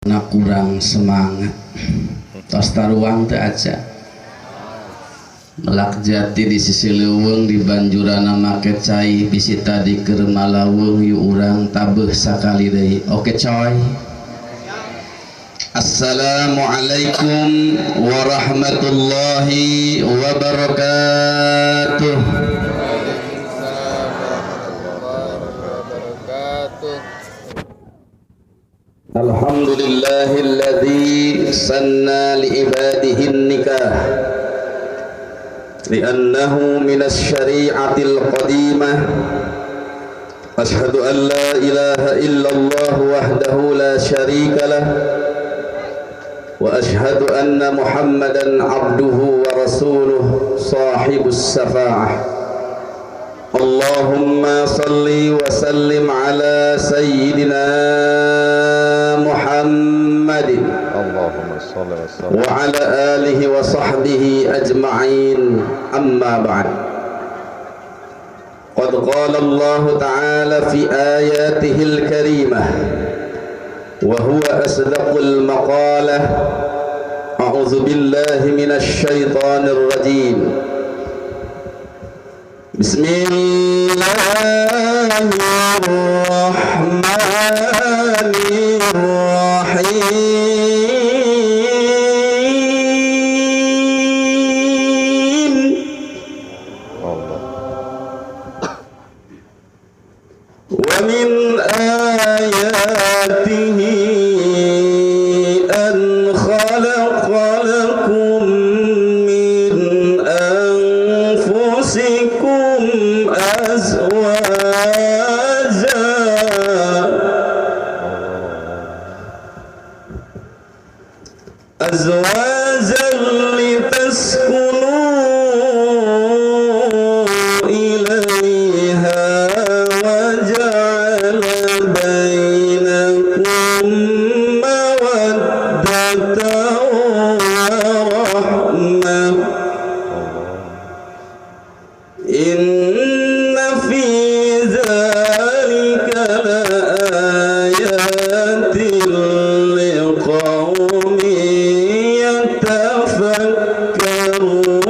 Kurang semangat tos taruang teu aja melak jati di sisi leuweung di banjurana make cai bisi tadi keur malaweuh yu urang tabeuh sakali deui. Oke coy. Assalamualaikum warahmatullahi wabarakatuh. Alhamdulillahilladzi sanna liibadihi nikah li'annahu minas syari'atil qadimah. Asyhadu an la ilaha illallah wahdahu la syarika lah wa asyhadu anna Muhammadan abduhu wa rasuluh sahibus safa'ah. Allahumma salli wa sallim ala sayyidina Muhammadin. Allahumma salli wa sallim wa ala alihi wa sahbihi ajma'in. Amma ba'd. Qad qala Allah ta'ala fi ayatihil karimah wa huwa asdaqul maqalah. A'udzu billahi minasy syaithanir rajim. Bismillahirrahmanirrahim. Allah. Wa min ayatihi an khalaqa lakum min anfusikum azwajan litaskunu ilaiha wa ja'ala bainakum mawaddatan wa rahmah. Inna fi dzalika laayatin liqaumin yatafakkarun.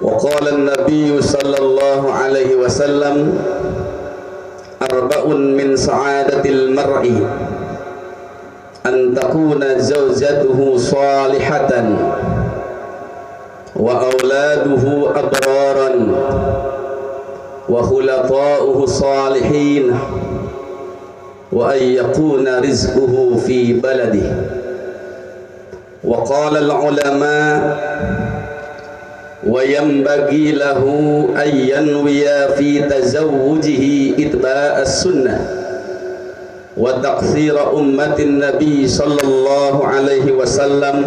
Wa qala an-nabiy sallallahu alaihi wasallam arba'un min sa'adatil mar'i an takuna zawjatuhu salihatan wa auladuhu abraran wa khulafa'uhu salihin wa an yakuna rizquhu fi baladihi. Wa qala al-ulama wa yanbaghi lahu an yanwiya fi tazawwujihi itba'a as-sunnah wa taqsira ummatin nabi sallallahu alaihi wasallam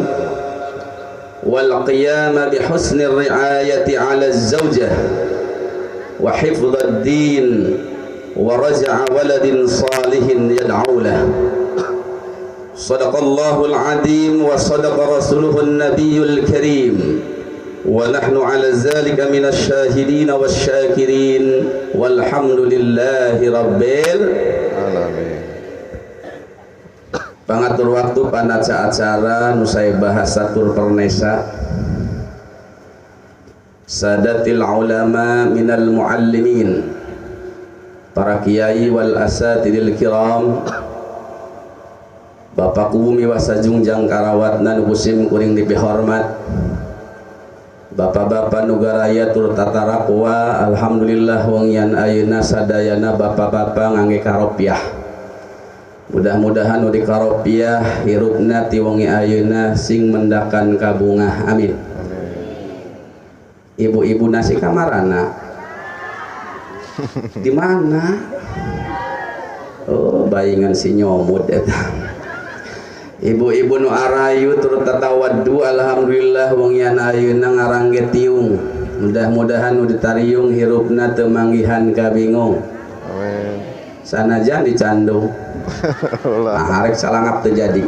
wal qiyama bi husni riayati ala az-zawjah wa hifdh ad-din wa raja'a waladin salihin yad'u lahu. Sadaqallahu al-azim wa sadaqa rasuluhu an-nabiyul karim wa nahnu ala zalika minasy syahidin wasy syakirin walhamdulillahi rabbil alamin. Pangatur waktu panaca acara nu saya bahasa tur pernesa sadatil ulama minal muallimin, para kiai wal asatidil kiram, bapak bumi wasajungjang karawatna nu kusim kuring dipihormat, bapak-bapak nugaraya tur tatarakwa. Alhamdulillah wengian ayeuna sadayana bapak-bapak ngangge karopiah. Mudah-mudahan nu dikaropiah hirupna ti wengi ayeuna sing mendakan kabungah. Amin. Ibu-ibu nasi kamarana di mana? Oh, bayingan si nyomud eta. Ibu-ibu nu arayu tur tatawaddu, alhamdulillah wengian ayeuna ngarangge tiung. Mudah-mudahan nu ditariung hirupna teu manggihan kabingung. Amin. Sanajan dicandung. Nah, arek salangap terjadi.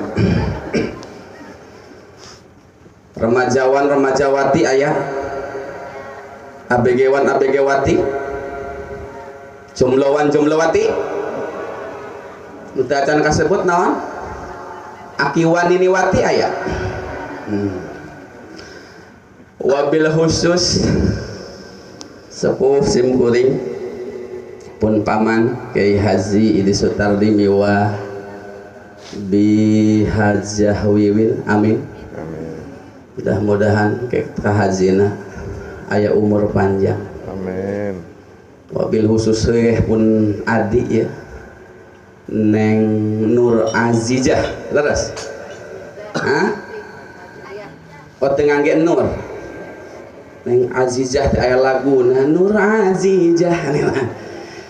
Remajawan remajawati ayah, ABG-wan ABG-wati. Jomlowan jomlowati nu teu acan kasebut naon? Aki Waniniwati aya. Wabil khusus sepuh sim kuring pun paman Kiai Haji Idi Sutardi miwah bi Hajah Wiwin, amin. Amin. Mudah-mudahan ka hajina aya umur panjang. Amin. Wabil khusus pun adik ya Neng Nur Azizah, leres? Hah? Oh teu ngangge Nur. Neng Azizah teh aya laguna Nur Azizah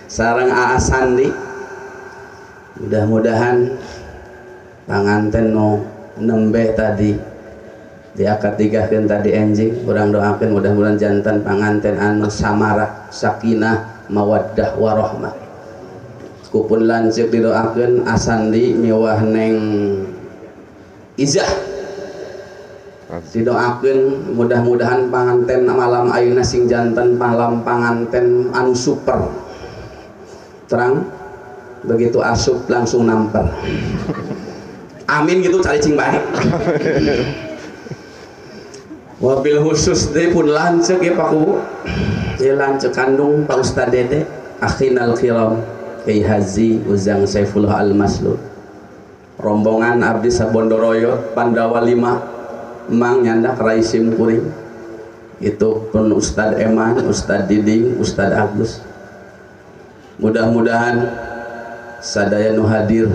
sareng Aa Sandi. Mudah-mudahan panganten nu nembe tadi diakad nikahkeun tadi enjing, urang doakeun mudah-mudahan jantan panganten anu samara, sakinah, mawaddah warahmah. Kupun lanceuk didoakeun Asandi miwah Neng Izah. Didoakeun mudah-mudahan panganten malam ayeuna sing janten malam panganten anu super. Terang begitu asup langsung namper. Amin gitu cari cing baik. Wabil khusus deui pun lanceuk ya Pak Kuwu. Ieu lanceuk kandung Pak Ustad Dede akhinal kiram Kiai Haji Ujang Saifullah Al-Maslul. Rombongan abdi Sabondoroyo Pandawa 5 Mang nyandak rai sim kuring. Itu pun Ustad Eman, Ustad Diding, Ustad Agus. Mudah-mudahan sadaya nu hadir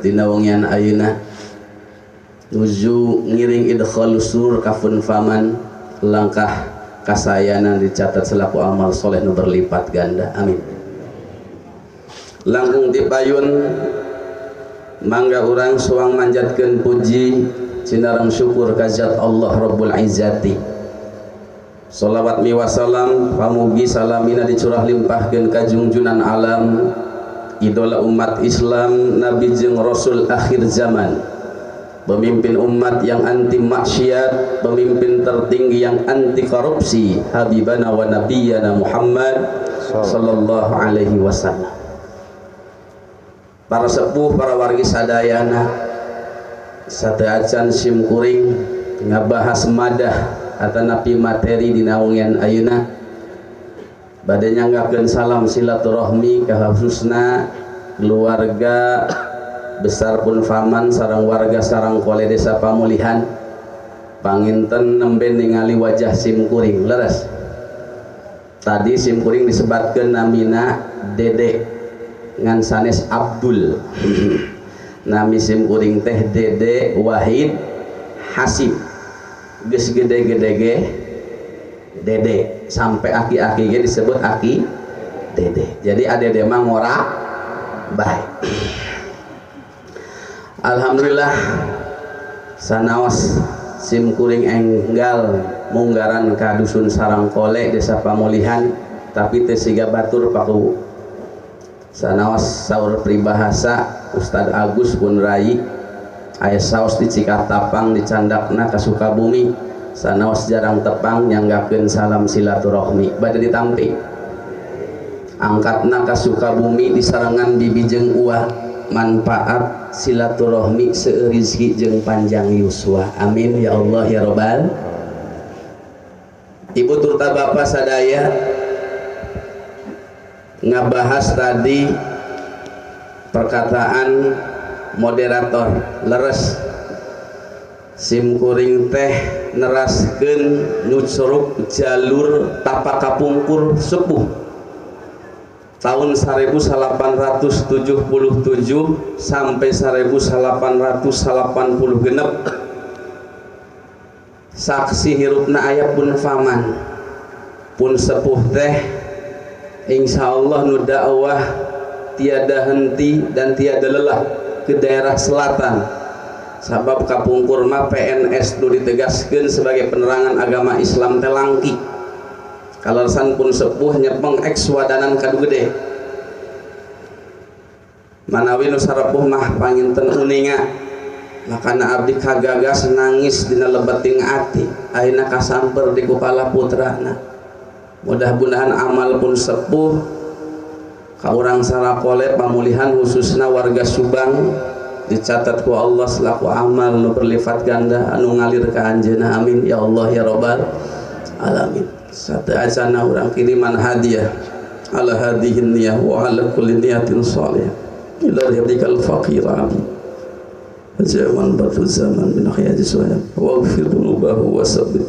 dina wengian ayeuna nuju ngiring idkhalus surur kafun faman langkah kasayanan dicatat selaku amal soleh nu berlipat ganda, amin. Langkung tipayun mangga urang suang manjatkeun puji cinarang syukur ka zat Allah Rabbul Izzati. Sholawat miwa salam pamugi salamina dicurah limpahkeun ka jungjunan alam idola umat Islam nabi jeung rasul akhir zaman, pemimpin umat yang anti maksiat, pemimpin tertinggi yang anti korupsi, habibana wa nabiyana Muhammad sallallahu alaihi wasallam. Para sepuh, para wargi sadayana, sateuacan sim kuring ngabahas madah atanapi materi dina wengian ayeuna. Bade nyanggakeun salam silaturahmi ka khususna keluarga besar pun faman sareng warga Sarangkole Desa Pamulihan. Panginten nembe ningali wajah sim kuring leres. Tadi sim kuring disebatkeun namina Dede ngan sanes Abdul. Nami sim kuring teh Dede Wahid Hasim. Geus gede-gede ge Dede, sampai aki-aki ge disebut aki Dede. Jadi adede mah ngora baik. Alhamdulillah sanaos sim kuring enggal munggaran ka dusun Sarangkole Desa Pamulihan, tapi teu siga batur Paku. Sanaos saur peribahasa Ustad Agus pun rai aya saos di Cikatapang dicandakna ka Sukabumi, sanaos jarang tepang nyanggakeun salam silaturahmi bade ditampi. Angkatna ka Sukabumi disarengan bibi jeung uah, manfaat silaturahmi seueur rizki jeung panjang yuswa, amin ya Allah ya robbal. Ibu turta bapak sadaya ngabahas tadi perkataan moderator leres sim kuring teh neraskeun nyucuruk jalur tapak kapungkur sepuh tahun 1877 sampai 1880 genep saksi hirupna aya pun faman pun sepuh teh insyaallah nu dakwah tiada henti dan tiada lelah ke daerah selatan. Sabab kapungkur mah PNS nu ditegaskeun sebagai penerangan agama Islam teh langki. Kaleresan pun sepuh nyepeng eks wadanan kadu gede. Manawi nu sarepuh mah panginten uninga. Makana abdi kagagas nangis dina lebeting ati, ayeuna kasamper di kupala putrana. Mudah-mudahan amal pun sepuh Ka urang Sarakole pamulihan khususna warga Subang dicatat ku Allah selaku amal nu berlipat ganda anu ngalir ka anjeunna, amin ya Allah ya rabbal alamin. Sateuacanna urang kiriman hadiah ala hadhihi niyah wa ala kulli niyatin shalihah ila rabbikal faqir amin. Zaman batu zaman min khayati suhab wa ighfir dhunubahu wa sabbit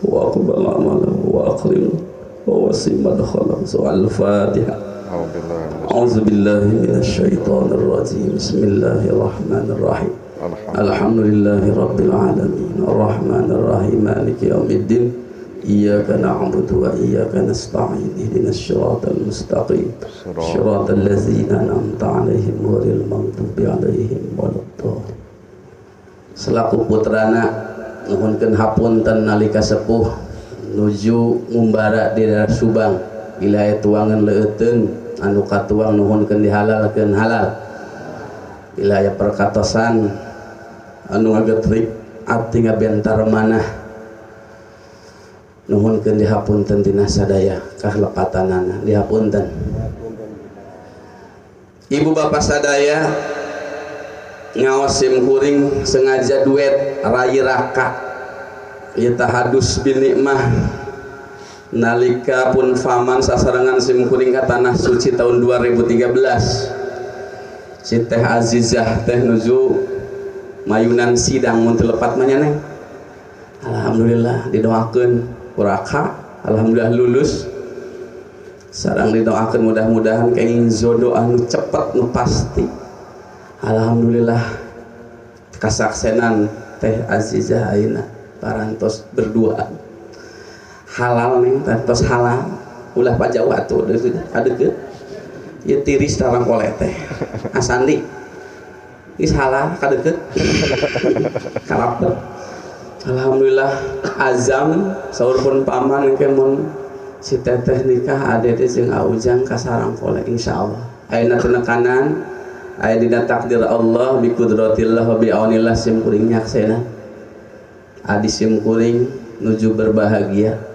wa aqbal amalahu wa aqlim wa wasi madkhalahu. Al-Fatihah. A'udzu billahi minasy syaithanir rajim. Bismillahirrahmanirrahim. Alhamdulillahi rabbil alamin. Arrahmanir rahim. Maliki yaumiddin. Iyyaka na'budu wa iyyaka nasta'in. Ihdinas siratal mustaqim. Siratal ladzina an'amta 'alaihim ghairil maghdubi 'alaihim waladdallin. Selaku putrana nuhunkeun hapunten nalika sepuh nuju ngumbara di daerah Subang. Bila aya tuangan leuteung anu katuang nuhunkeun dihalalkeun halal. Bila aya perkatosan anu ngagetrik ati ngabentar manah nuhunkeun dihapunten tina sadaya kahlepatanana dihapunten. Ibu bapak sadaya ngaos sim kuring sengaja duet rai raka ieu tahadus bin nikmah nalika pun faman sasarengan sim kuring ka tanah suci tahun 2013. Si Teh Azizah teh nuju mayunan sidang mun teu lepat mah nya neng. Alhamdulillah didoakeun ku raka, alhamdulillah lulus. Sareng didoakeun mudah-mudahan kenging jodoh anu cepet nu pasti. Alhamdulillah kasaksenan Teh Azizah ayeuna parantos berduaan. Halal nih, tos halal. Ulah pajauh atuh kadeukeut. Ieu tiris tarang koleh teh. Asandi. Geus halal kadeukeut. Kalapet. Alhamdulillah azam saur pun paman engke mun si teteh nikah ade teh jeung Aujang ka Sarangkole insyaallah. Ayeuna tenekanan aya dina takdir Allah bi qudratillah wa bi aunillah sim kuring nyaksena. Adi sim kuring nuju berbahagia.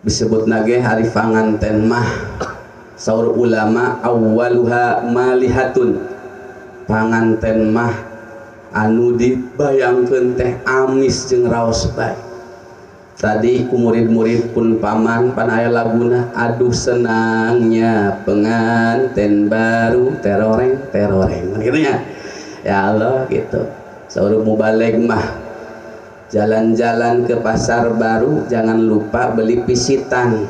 Disebut nage hari panganten mah saur ulama awwaluha malihatun. Panganten mah anu dibayangkeun teh amis jeung raos bae. Tadi ku murid-murid pun paman pan aya laguna aduh senangnya penganten baru teroreng teroreng gitu nya. Ya Allah gitu. Saur mubalig mah jalan-jalan ke pasar baru jangan lupa beli pisitan.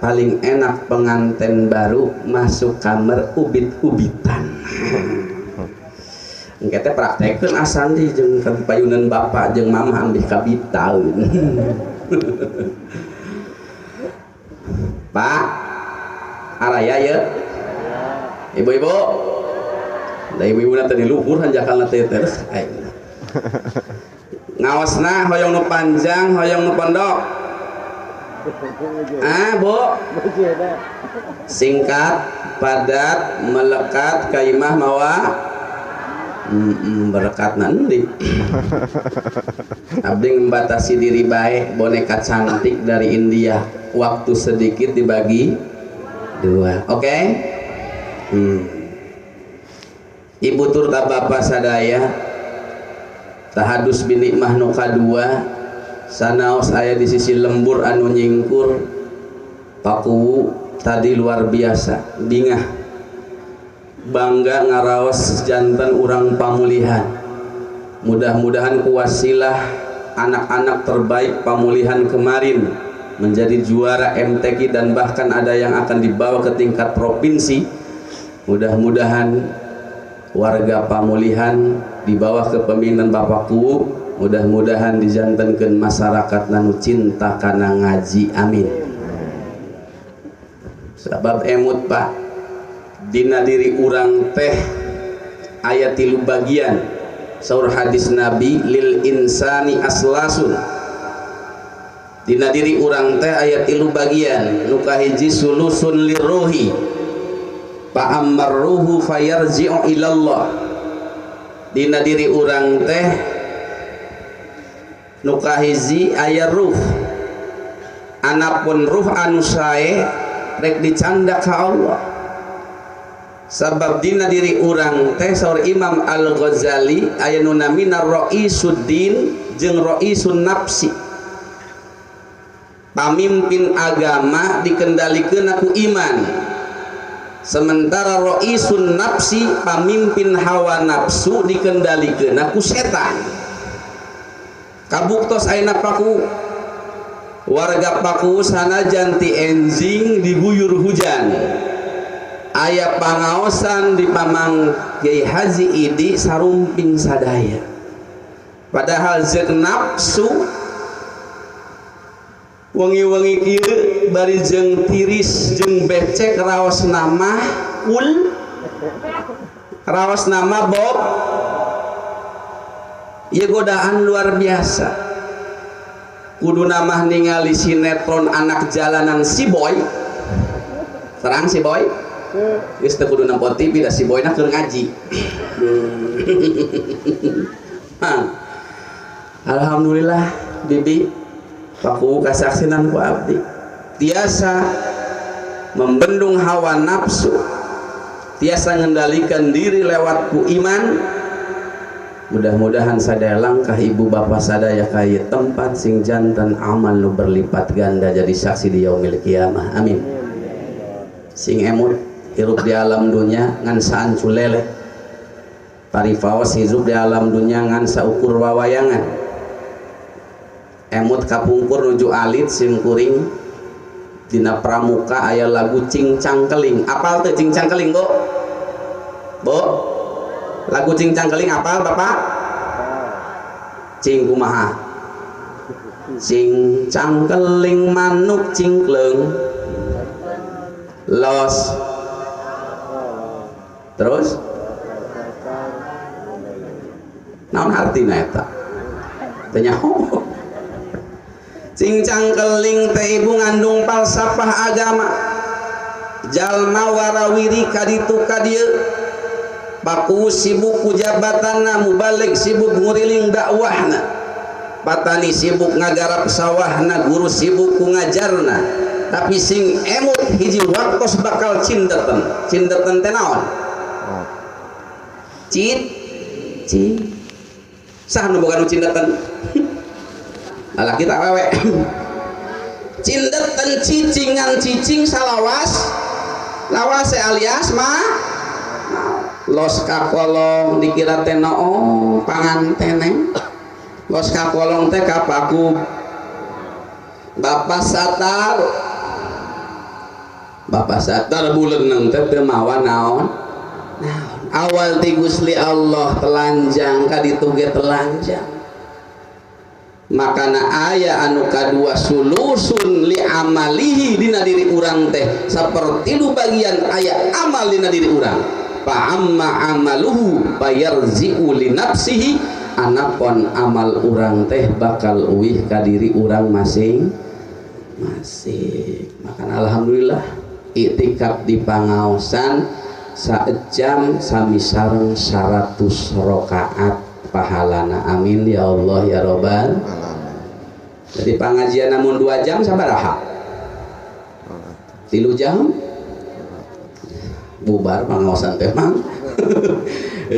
Paling enak pengantin baru masuk kamar ubit-ubitan. Engke teh praktekeun asandi jeung payunan bapak jeung mama ambih kabitaeun. Pak, araya ye. Ibu-ibu. Da ibu-ibuna teh di luhur hanjakalna teh terus aing. Ngawasna hoyong nu panjang, hoyong nu pondok. Ah, Bu. Singkat, padat, melekat, kaimah mawa berkat nanti. Abdi membatasi diri baik, boneka cantik dari India. Waktu sedikit dibagi dua. Oke? Okay? Ibu turta bapak sadaya tahadus bin nikmah nu kadua sanaos aya di sisi lembur anu nyingkur pakuwu tadi luar biasa bingah bangga ngaraos jantan urang pamulihan. Mudah-mudahan kuwasilah anak-anak terbaik pamulihan kemarin menjadi juara MTQ dan bahkan ada yang akan dibawa ke tingkat provinsi. Mudah-mudahan warga pamulihan di bawah kepemimpinan Bapak Kuwu mudah-mudahan dijantenkeun masyarakat nanu cinta kana ngaji, amin. Sebab emut Pak, dina diri urang teh aya 3 bagian. Saur hadis Nabi lil insani aslasun. Dina diri urang teh aya 3 bagian. Nu kahiji sulusun lirruhi fa ammarruhu fayarji'u ilallah. Dina diri urang teh nu kahiji aya ruh. Anapun ruh anu sae rek dicandak ka Allah. Sabab dina diri urang teh saur Imam Al-Ghazali aya nu namina ra'isuddin jeung ra'isun nafsi. Pamimpin agama dikendalikeun ku iman. Sementara ra'isun nafsi pamimpin hawa nafsu dikendalikeun ku setan. Kabuktos ayeuna Paku warga Paku sanajan ti enjing diguyur hujan. Aya pangaosan di Pamang Kiai Haji Idi sarumping sadaya. Padahal zeuk nafsu wengi-wengi kieu bari jeung tiris jeung becek raos nama kul raos nama Bob. Ieu godaan luar biasa. Kudu namah ningali sinetron anak jalanan si Boy. Terang si Boy. Geus teu kudu nempo TV da si Boyna keur ngaji. Alhamdulillah bibi paku kasaksinan ku abdi tiasa membendung hawa nafsu, tiasa ngendalikan diri lewat ku iman. Mudah-mudahan sadaya langkah ibu bapak sadaya ka ieu tempat sing jantan amal nu berlipat ganda jadi saksi di yaumil kiamah. Amin. Sing emut hirup di alam dunia ngan saanculele, parifaos hirup di alam dunia ngan saukur wawayangan. Emut kapungkur nuju alit sim kuring dina pramuka aya lagu Cingcang Keling. Apal teu Cingcang Keling, Bu? Bu? Lagu Cingcang Keling apal, Bapak? Cing kumaha? Cingcang keling manuk cingkleung los. Terus naon artina eta? Teu nyaho. Cingcang keling teh ibu ngandung falsafah agama. Jalma warawiri kaditu ka dieu. Paku sibuk ku jabatanna, mubalig sibuk nguriling dakwahna, patani sibuk ngagarap sawahna, guru sibuk ku ngajarna. Tapi sing emut hiji waktos bakal cindeten. Cindeten teh naon? Cit cing. Sah nu boga nu cindeten? Lalaki tak awewe. Cindeten cicingan cicing salawas lawase alias mah los kakolong dikira teh noong pangantene. Los kakolong teh kapaku Bapak Satar. Bapak Satar buleuneng teh teu mawa naon. Naon awal ti Gusti Allah telanjang ka ditu ge telanjang. Makana aya anu kadua sulusun li amalihi dina diri urang teh sapertilu bagian aya amal dina diri urang. Fa amma amaluhu fayarzi'u li nafsihi, anapon amal urang teh bakal uih ka diri urang masing masing. Makana alhamdulillah iktikaf di pangaosan saejam sami sareng 100 rakaat pahalana. Amin ya Allah ya robbal alamin. Jadi pengajian namun 2 jam sabaraha? 3 jam bubar pangaosan teh mang.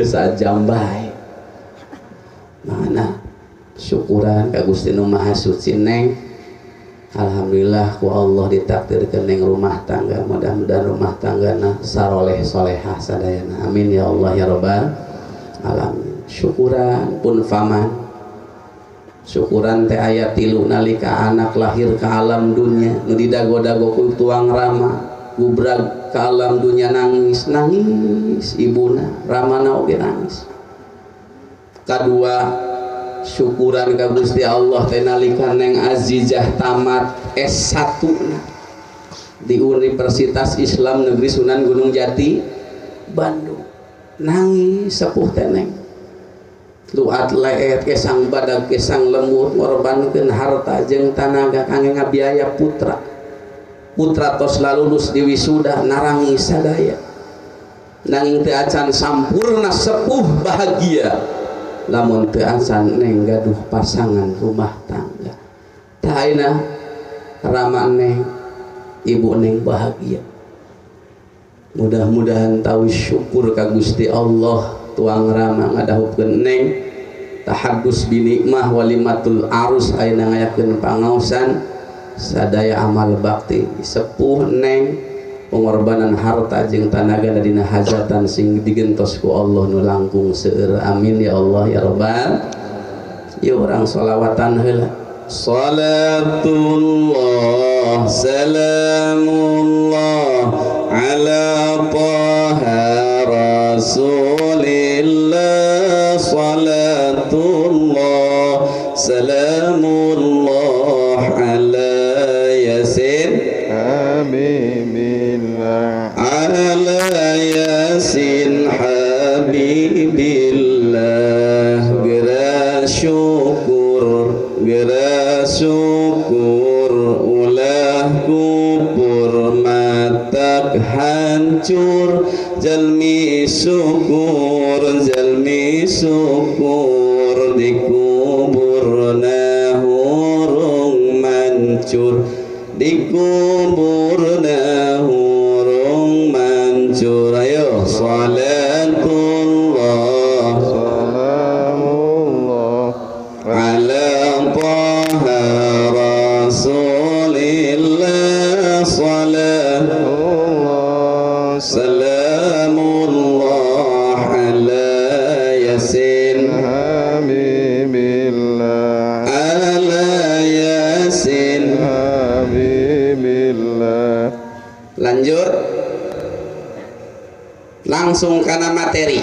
Sajam bae. Mana syukuran ka Gusti Nu Maha Suci neng. Alhamdulillah ku Allah ditakdirkeun neng rumah tangga, mudah-mudahan rumah tanggana saroleh solehah sadayana. Amin ya Allah ya robbal alamin. Syukuran pun faman. Syukuran teh aya 3 nalika anak lahir ke alam dunia, nu didago-dago ku tuang rama, gubrag ke alam dunia nangis nangis ibuna, ramana oge nangis. Kadua syukuran ka Gusti Allah teh nalika neng Azizah tamat S1 na di Universitas Islam Negeri Sunan Gunung Jati Bandung. Nangis sepuh teh neng. Luat leet kesang badag kesang lembut ngorbankeun harta jeung tanaga kangge ngabiaya putra. Putra tos lalulus di wisuda narangis sadaya. Nanging teu acan sampurna sepuh bahagia lamun teu acan neng gaduh pasangan rumah tangga. Tah ayeuna rama neng ibu neng bahagia. Mudah-mudahan tahu syukur ka Gusti Allah tuang rama ngadahupkeun neng tahaddus bi nikmah walimatul arus ayeuna ngayakeun pangaosan sadaya amal bakti sepuh neng pengorbanan harta jeung tanaga dina hajatan sing digentos ku Allah nu langkung seueur. Amin ya Allah ya rabbal. Ieu urang sholawatan heula. Salatullah salamullah ala taha rasulillah. Salatullah salamullah ala yasin habibillah, ala yasin habibillah. Geura syukur, geura syukur ulah kubur matak hancur jalmi syukur, jalmi syukur dikuburna hurung mancur, dikuburna hurung mancur. Ayo salatullah salamullah ala taha rasulillah. Salatullah salamullah ala yasin habibillah, ala yasin habibillah. Lanjut langsung kana materi.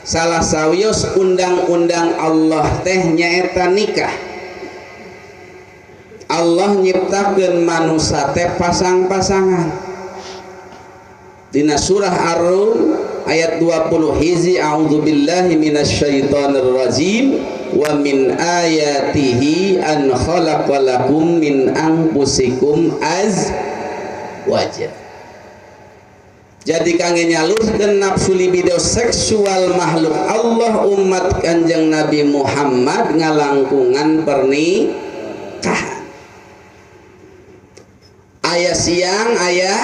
Salah sawios undang-undang Allah teh nyaeta nikah. Allah nyiptakeun manusia teh pasang-pasangan. Dina surah Ar-Rum ayat 20 hizi a'udzubillahi minasyaitonir rajim wa min ayatihi an khalaqalakum min anfusikum azwaja. Jadi kangge nyalurkeun nafsu libido seksual makhluk Allah umat Kanjeng Nabi Muhammad ngalangkungan pernikahan. Aya siang, aya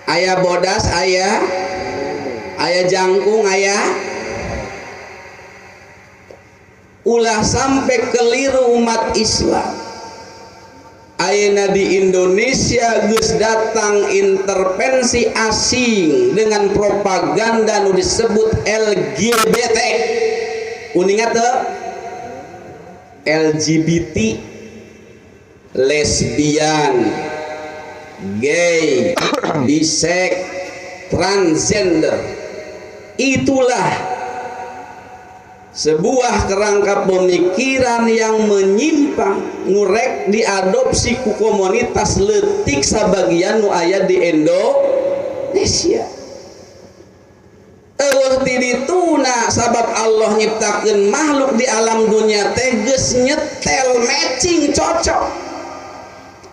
aya bodas, aya aya jangkung, aya ulah sampai keliru umat Islam. Ayeuna di Indonesia geus datang intervensi asing dengan propaganda nu disebut LGBT. Uninga teu? LGBT, lesbian, gay, bisek, transgender. Itulah sebuah kerangka pemikiran yang menyimpang ngurek diadopsi ku komunitas leutik sabagian nu aya di Indonesia. Eueuh ti dituna sabab Allah nyiptakeun makhluk di alam dunia teh geus nyetel matching cocok.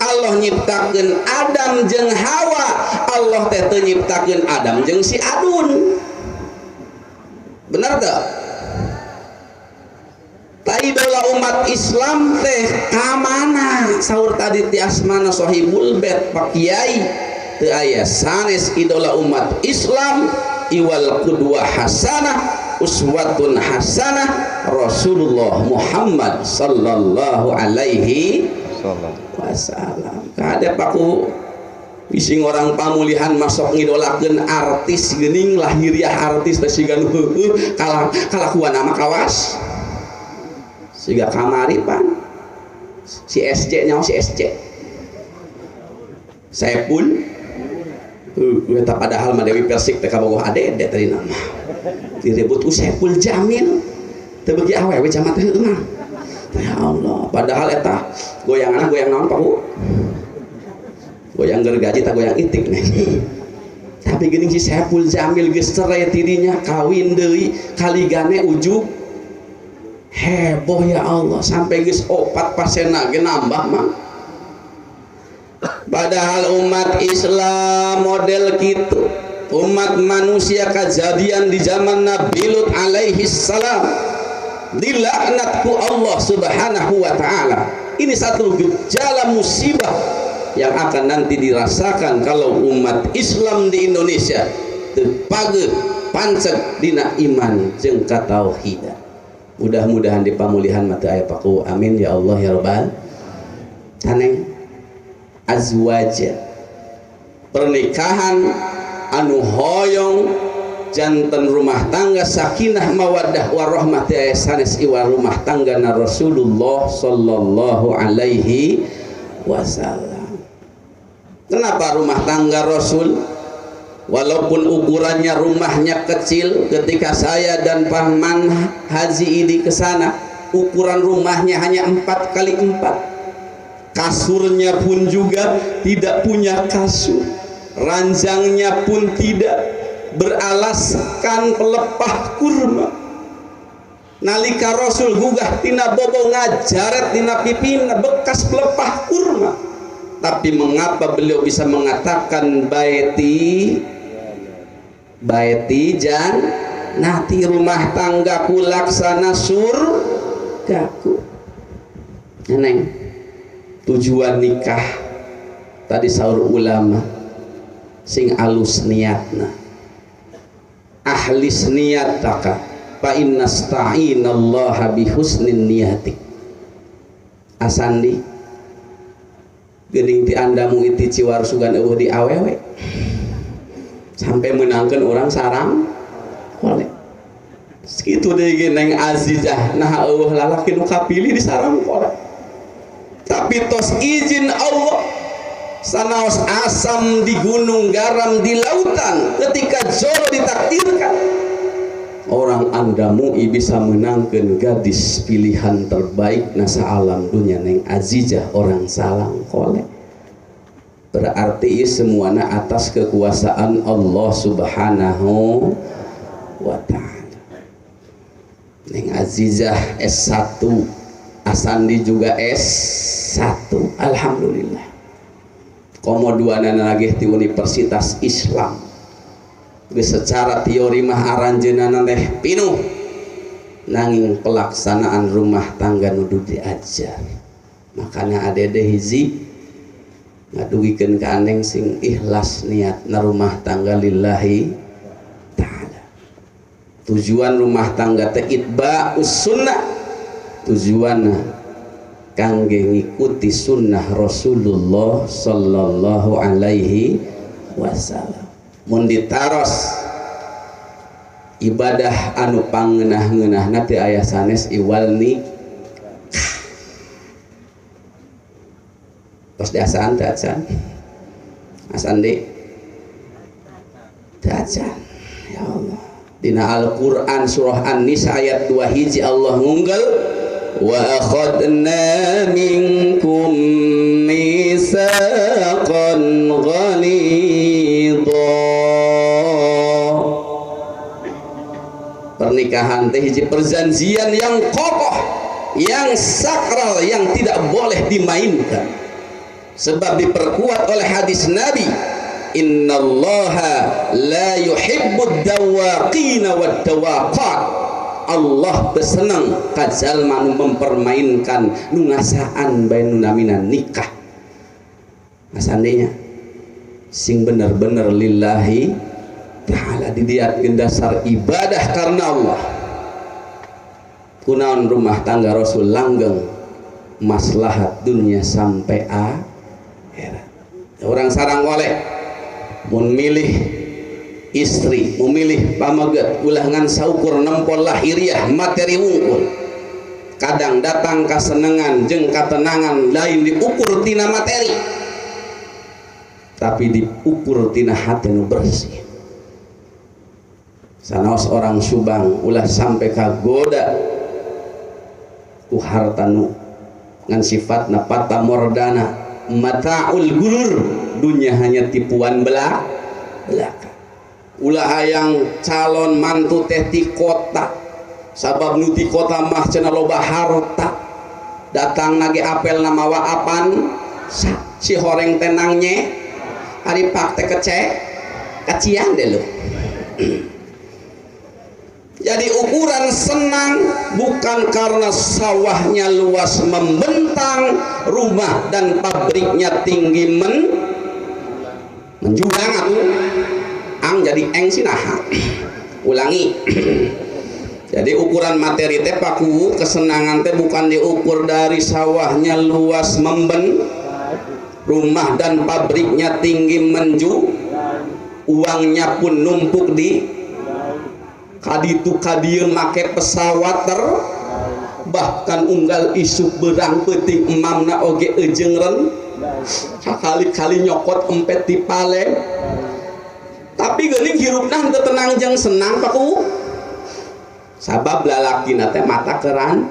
Allah nyiptakeun Adam jeung Hawa, Allah teh teu nyiptakeun Adam jeung si Adun. Bener teu? Idola umat Islam teh kamana? Sahur tadi ti asmana Sohibul Bait Pak Kiai teu aya sanes idola umat Islam iwal qudwah hasanah uswatun hasanah Rasulullah Muhammad sallallahu alaihi wasallam. Kade paku bising orang pamulihan masuk ngidolakeun artis geuning lahiriah artis teh siga nu heueuh kalakuan ama kawas. Siga kamari pan si SC nyawa si SC Saepul eta padahal mah Dewi Persik teh kabogoh adede tadi nama direbut ku Saepul Jamil teu beuki awewe jamat teh mah. Ya Allah, padahal eta goyanganna goyang naon Pak Bu? Goyang gergaji tah goyang itik nih. Tapi geuning si Saepul Jamil geus cerai tidinya kawin deui kaligane ujug heboh ya Allah sampai geus opat pasena ge nambah mah. Padahal umat Islam model gitu, umat manusia kejadian di zaman Nabi Lut alaihi salam dilaknat ku Allah subhanahu wa ta'ala. Ini satu gejala musibah yang akan nanti dirasakan kalau umat Islam di Indonesia teu pageut panceg dina iman jeung katauhidan. Mudah-mudahan di pamulihan mah teu aya paku. Amin ya Allah ya rabbal taneng. Azwaja, pernikahan anu hoyong janten rumah tangga sakinah mawaddah warahmah teu aya sanes iwa rumah tangga na Rasulullah sallallahu alaihi wasallam. Kenapa rumah tangga Rasul? Walaupun ukurannya rumahnya kecil, ketika saya dan Paman Haji ini ke sana, ukuran rumahnya hanya 4 kali 4. Kasurnya pun juga tidak punya kasur, ranjangnya pun tidak, beralaskan pelepah kurma. Nalika Rasul gugah tina bobo ngajaret tina pipina bekas pelepah kurma. Tapi mengapa beliau bisa mengatakan baiti baiti jan nati, rumah tanggaku laksana surgaku. Neng, tujuan nikah tadi saur ulama sing alus niatna, ahlis niataka fa innasta'inallaha bihusnin niyatik. Asandi geuning ti andamu iti ciwar sugan eueuh di awewe sampai menangkeun orang sarang kolek. Segitu deui ge Neng Azizah, nah eueuh lalaki nu kapilih di sarang kolek. Tapi tos izin Allah, sanaos asam di gunung garam di lautan, ketika jodoh ditakdirkan orang andamui bisa menangkan gadis pilihan terbaik nasa alam dunia Neng Azizah orang salang kolek. Berarti semuanya atas kekuasaan Allah Subhanahu wa ta'ala. Neng Azizah S1, Asandi juga S1, alhamdulillah. Komo dua nana lagi di Universitas Islam. Secara teori mah aranjeunana teh pinuh, nanging pelaksanaan rumah tangga nudu diajar. Makanya adede hiji ngadugikeun ka aneng sing ikhlas niatna rumah tangga lillahi ta'ala. Tujuan rumah tangga teh itba'us sunnah, tujuanna kangge ngikuti sunnah Rasulullah sallallahu alaihi wasallam. Mun ditaros ibadah anu pangeunah-ngeunahna teu aya sanes iwal nikah. Tos diasaan teu acan? Asan deui? Teu acan. Ya Allah. Dina Al-Qur'an surah An-Nisa ayat 2 hiji Allah ngunggel wa akhadna minkum mitsaqan ghalidha. Pernikahan teh hiji perjanjian yang kokoh, yang sakral, yang tidak boleh dimainkan. Sebab diperkuat oleh hadis Nabi, innallaha la yuhibbud dawaqina wad dawaqat. Allah tersenang ka jalma nu mempermainkan nu ngasaan bae nu namina nikah. Masandenya sing bener-bener lillahi ta'ala didiatkeun dasar ibadah karena Allah. Kunaon rumah tangga Rasul langgeng maslahat dunia sampai akhirat. Orang sarang oleh mun milih istri, memilih pameget ulah ngan saukur nempol lahiriah materi wungkul. Kadang datang kasenengan jeung katenangan lain diukur tina materi, tapi diukur tina hati nu bersih. Sanaos orang Subang ulah sampai kagoda ku harta nu ngan sifatna fata mordana mataul gurur, dunia hanya tipuan belaka. Ulah hayang calon mantu teh ti kota, sabab nu ti kota mah cenah loba harta, datang nage apel mawa apan si horeng tenangnya ari pak teh kece kacian deh lo. Jadi ukuran senang bukan karena sawahnya luas membentang, rumah dan pabriknya tinggi menjulang atuh. Ang jadi eng sinaha. Ulangi. Jadi ukuran materi teh paku kesenangan teh bukan diukur dari sawahnya luas rumah dan pabriknya tinggi uangnya pun numpuk di kaditu kadieu make pesawat bahkan unggal isuk berang peuting emamna oge ejeung ren sakali-kali nyokot empet di pale tapi geuning hirupna henteu tenang jeung senang paku sabab lalakina teh mata keran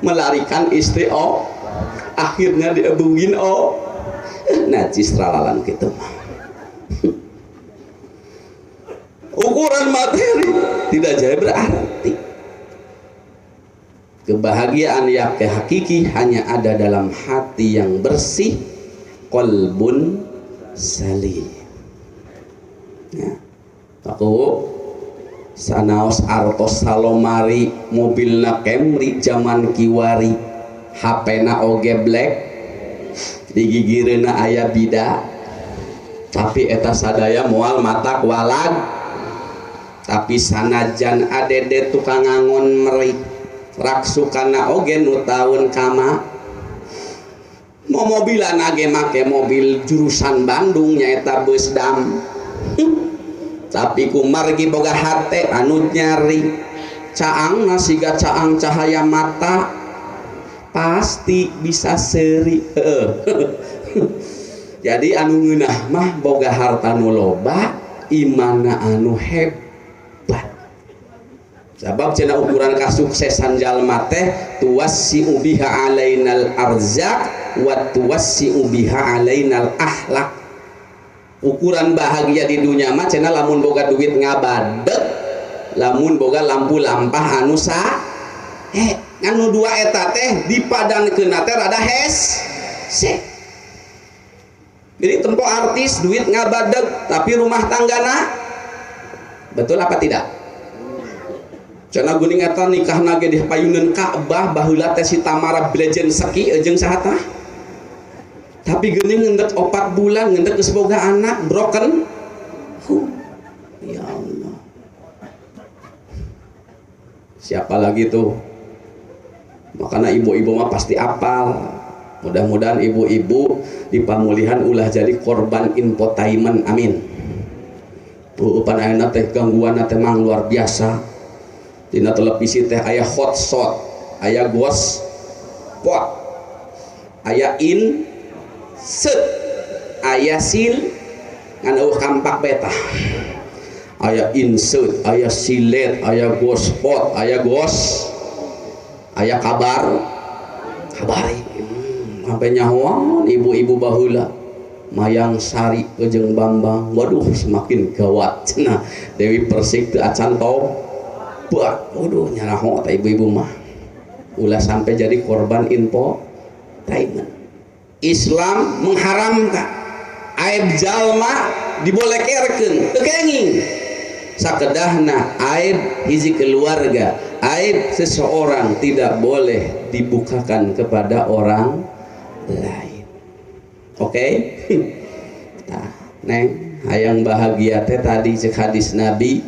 melarikan istri oh akhirnya diebungin oh najis ralalan kitu mah. Ukuran materi tidak jauh berarti. Kebahagiaan yang hakiki hanya ada dalam hati yang bersih, qalbun salim. Ya. Aku sanaos artos salomari mobilna Camry zaman kiwari, HP-na oge black, digigireuna aya bida, tapi eta sadaya moal matak walag. Tapi sanajan adede tukang ngangon meri raksukana oge nu taun kama momobilan age make mobil jurusan Bandung nyaeta bus dam tapi kumargi boga hate anu nyari caangna siga caang cahaya mata pasti bisa seri. Jadi anu ngeunah mah boga harta nu loba imana anu hebat. Sabab cenah ukuran kasuksesan jalma teh tuwassi'u biha alainal arzaq wa tuwassi'u biha alainal akhlak. Ukuran bahagia di dunia mah cenah lamun boga duit ngabadeg, lamun boga lampu lampah anu sa anu dua eta teh dipadankeunna teh rada hes. Jadi tempo artis duit ngabadeg tapi rumah tanggana betul apa tidak? Cenah geuning eta nikahna ge di payuneun Ka'bah baheula teh si Tamara Blejen Seki jeung saha tah? Tapi geuning ngendek 4 bulan ngendek geus boga anak broken. Ya Allah. Siapa lagi tuh? Makanya ibu-ibu mah pasti apal. Mudah-mudahan ibu-ibu di pamulihan ulah jadi korban infotainment, amin. Pan ayeuna teh gangguan teh mang luar biasa. Dina televisi teh aya hot shot, aya ghost pot, aya in set, aya sil ngan eueuh kampak beta. Aya insert, aya silet, aya ghost pot, aya ghost, aya kabar, kabari. Sampai nyahoan ibu-ibu baheula Mayang Sari jeung Bambang, waduh semakin gawat cenah. Dewi Persik teu acan tobat, waduh nyaraho teh ibu-ibu mah. Ulah sampai jadi korban infotainment. Islam mengharamkan aib jalma dibolekerkeun, teu kenging. Sakedahna aib hiji keluarga, aib seseorang tidak boleh dibukakan kepada orang lain. Oke? Tah, neng, hayang bahagia teh tadi cek hadis Nabi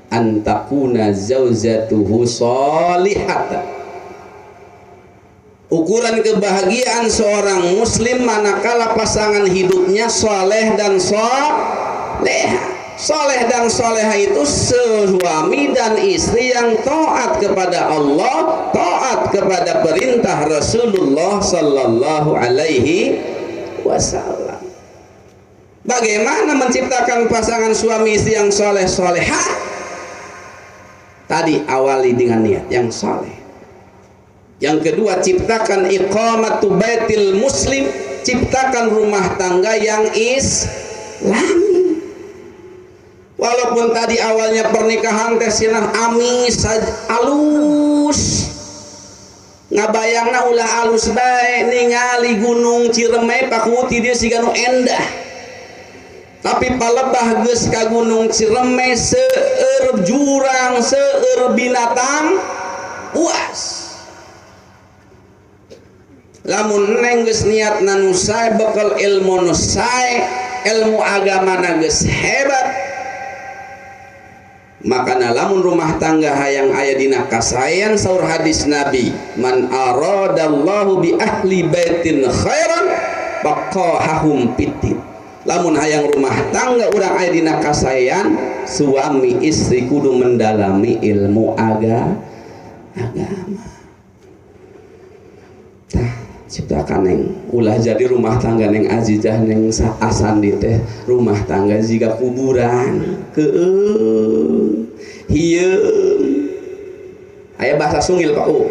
antakuna zauzatuhu sholihatan. Ukuran kebahagiaan seorang muslim manakala pasangan hidupnya soleh dan soleha. Soleh dan soleha itu suami dan istri yang taat kepada Allah, taat kepada perintah Rasulullah Sallallahu Alaihi Wasallam. Bagaimana menciptakan pasangan suami istri yang soleh soleha? Tadi awali dengan niat yang soleh. Yang kedua, ciptakan iqamatu baitil muslim, ciptakan rumah tangga yang islami. Walaupun tadi awalnya pernikahan teh sinah amis alus, ngabayangna ulah alus bae ningali gunung Ciremai pakuti dia siga nu endah. Tapi palebah geus ka Gunung Ciremai seueur jurang, seueur binatang buas. Lamun neng geus niatna nu sae, bekal ilmu nu sae, ilmu agamana geus hebat, makana lamun rumah tangga hayang aya dina kasaean, saur hadis Nabi, man aradallahu bi ahli baitin khairan faqahahum fiddin. Lamun hayang rumah tangga urang aya dina kasaean, suami istri kudu mendalami ilmu agama. Tah, ciptakan neng ulah jadi rumah tangga neng Azizah neng Asandi teh rumah tangga jiga kuburan keung hieung. Aya bahasa sungil Pak U.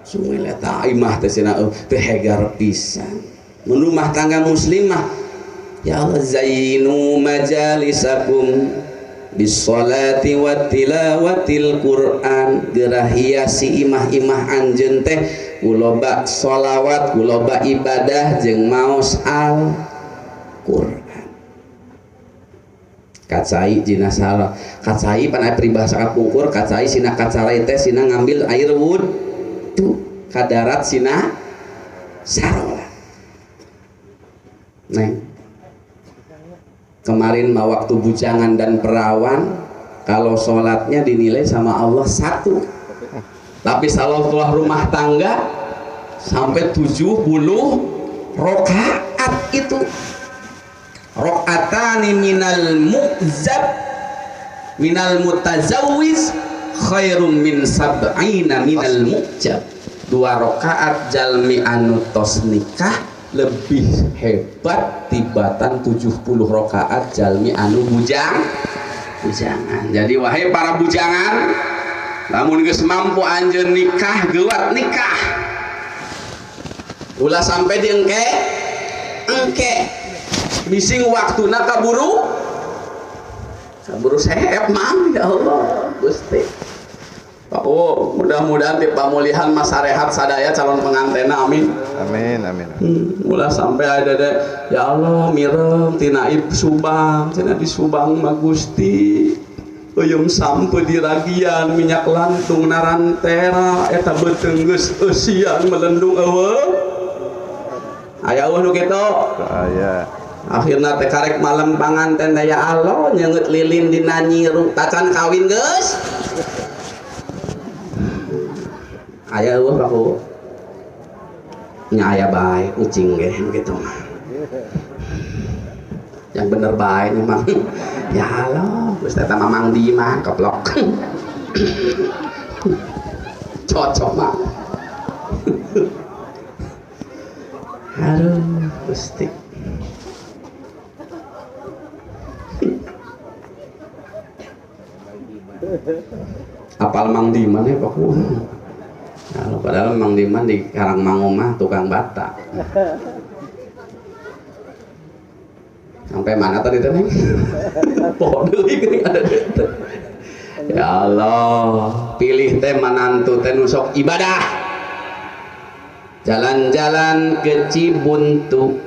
Sungil eta imah teh cenah teu hegar pisan. Mun rumah tangga muslimah, ya Allah, zainu majalisakum bisolati wa tilawatil Quran. Gerah hiasi imah-imah anjeun teh kuloba sholawat, kuloba ibadah jeung maos Al-Qur'an. Kacai jina salah. Kacai pan aya peribahasa kapungkur, kacai sina kacarai teh sina ngambil air wudu kadarat sina sarolat. Neng, kemarin mah waktu bujangan dan perawan, kalau sholatnya dinilai sama Allah 1. Tapi salat rumah tangga sampai 70 rokaat itu. Rokaatani minal mu'zab minal mutazawwiz khairum min sab'ina minal mu'jab. 2 rokaat jalmi anu tos nikah lebih hebat tibatan 70 rokaat jalmi anu bujangan. Jadi wahai para bujangan, lamun geus mampu anjeun nikah, geuwat nikah. Ulah sampai di engke engke bising waktuna kaburu kaburu sehep mang, ya Allah Gusti. Pak U, mudah-mudahan di pamulihan masa rehat sadaya calon pengantena, amin. Amin amin. Ulah sampai ada deh, ya Allah mirem tina Subang, tina di Subang mah Gusti. Uyum sampe di ragian minyak lantung narantera eta beuteung geus eusian melendung eueuh. Aya eueuh nu kitu? Aya. Akhirna teh karek malam panganten teh ya Allah nyeungeut lilin dina nyiru tacan kawin geus. Aya eueuh Pak U. Nya aya bae ucing ge kitu mah. Yang bener bae memang. Ya Allah, geus eta Mamang Diman koplok. Cocok mah. Aduh, Gusti. Apal Mang Diman ya Pak U. Nah, padahal Mang Diman di Karangmangu mah tukang bata. Sampai mana tadi teh neng? Poho deui geuning ada teh. Ya Allah, pilih teh manantu teh nu sok ibadah. Jalan-jalan ke Cibuntu,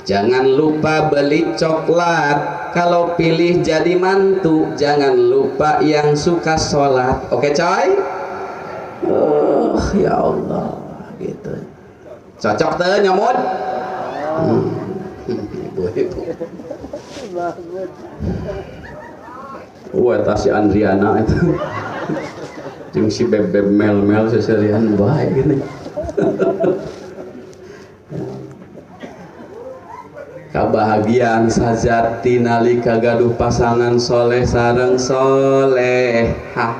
jangan lupa beli coklat. Kalau pilih jadi mantu, jangan lupa yang suka sholat. Oke coy? Oh ya Allah, gitu. Cocok teh nyomot? Ibu-ibu. Wah, eta si Andriana itu. Jeung si beb-beb mel-mel seserian bae gini. Kabahagiaan sajati nalika gaduh pasangan soleh sareng solehah.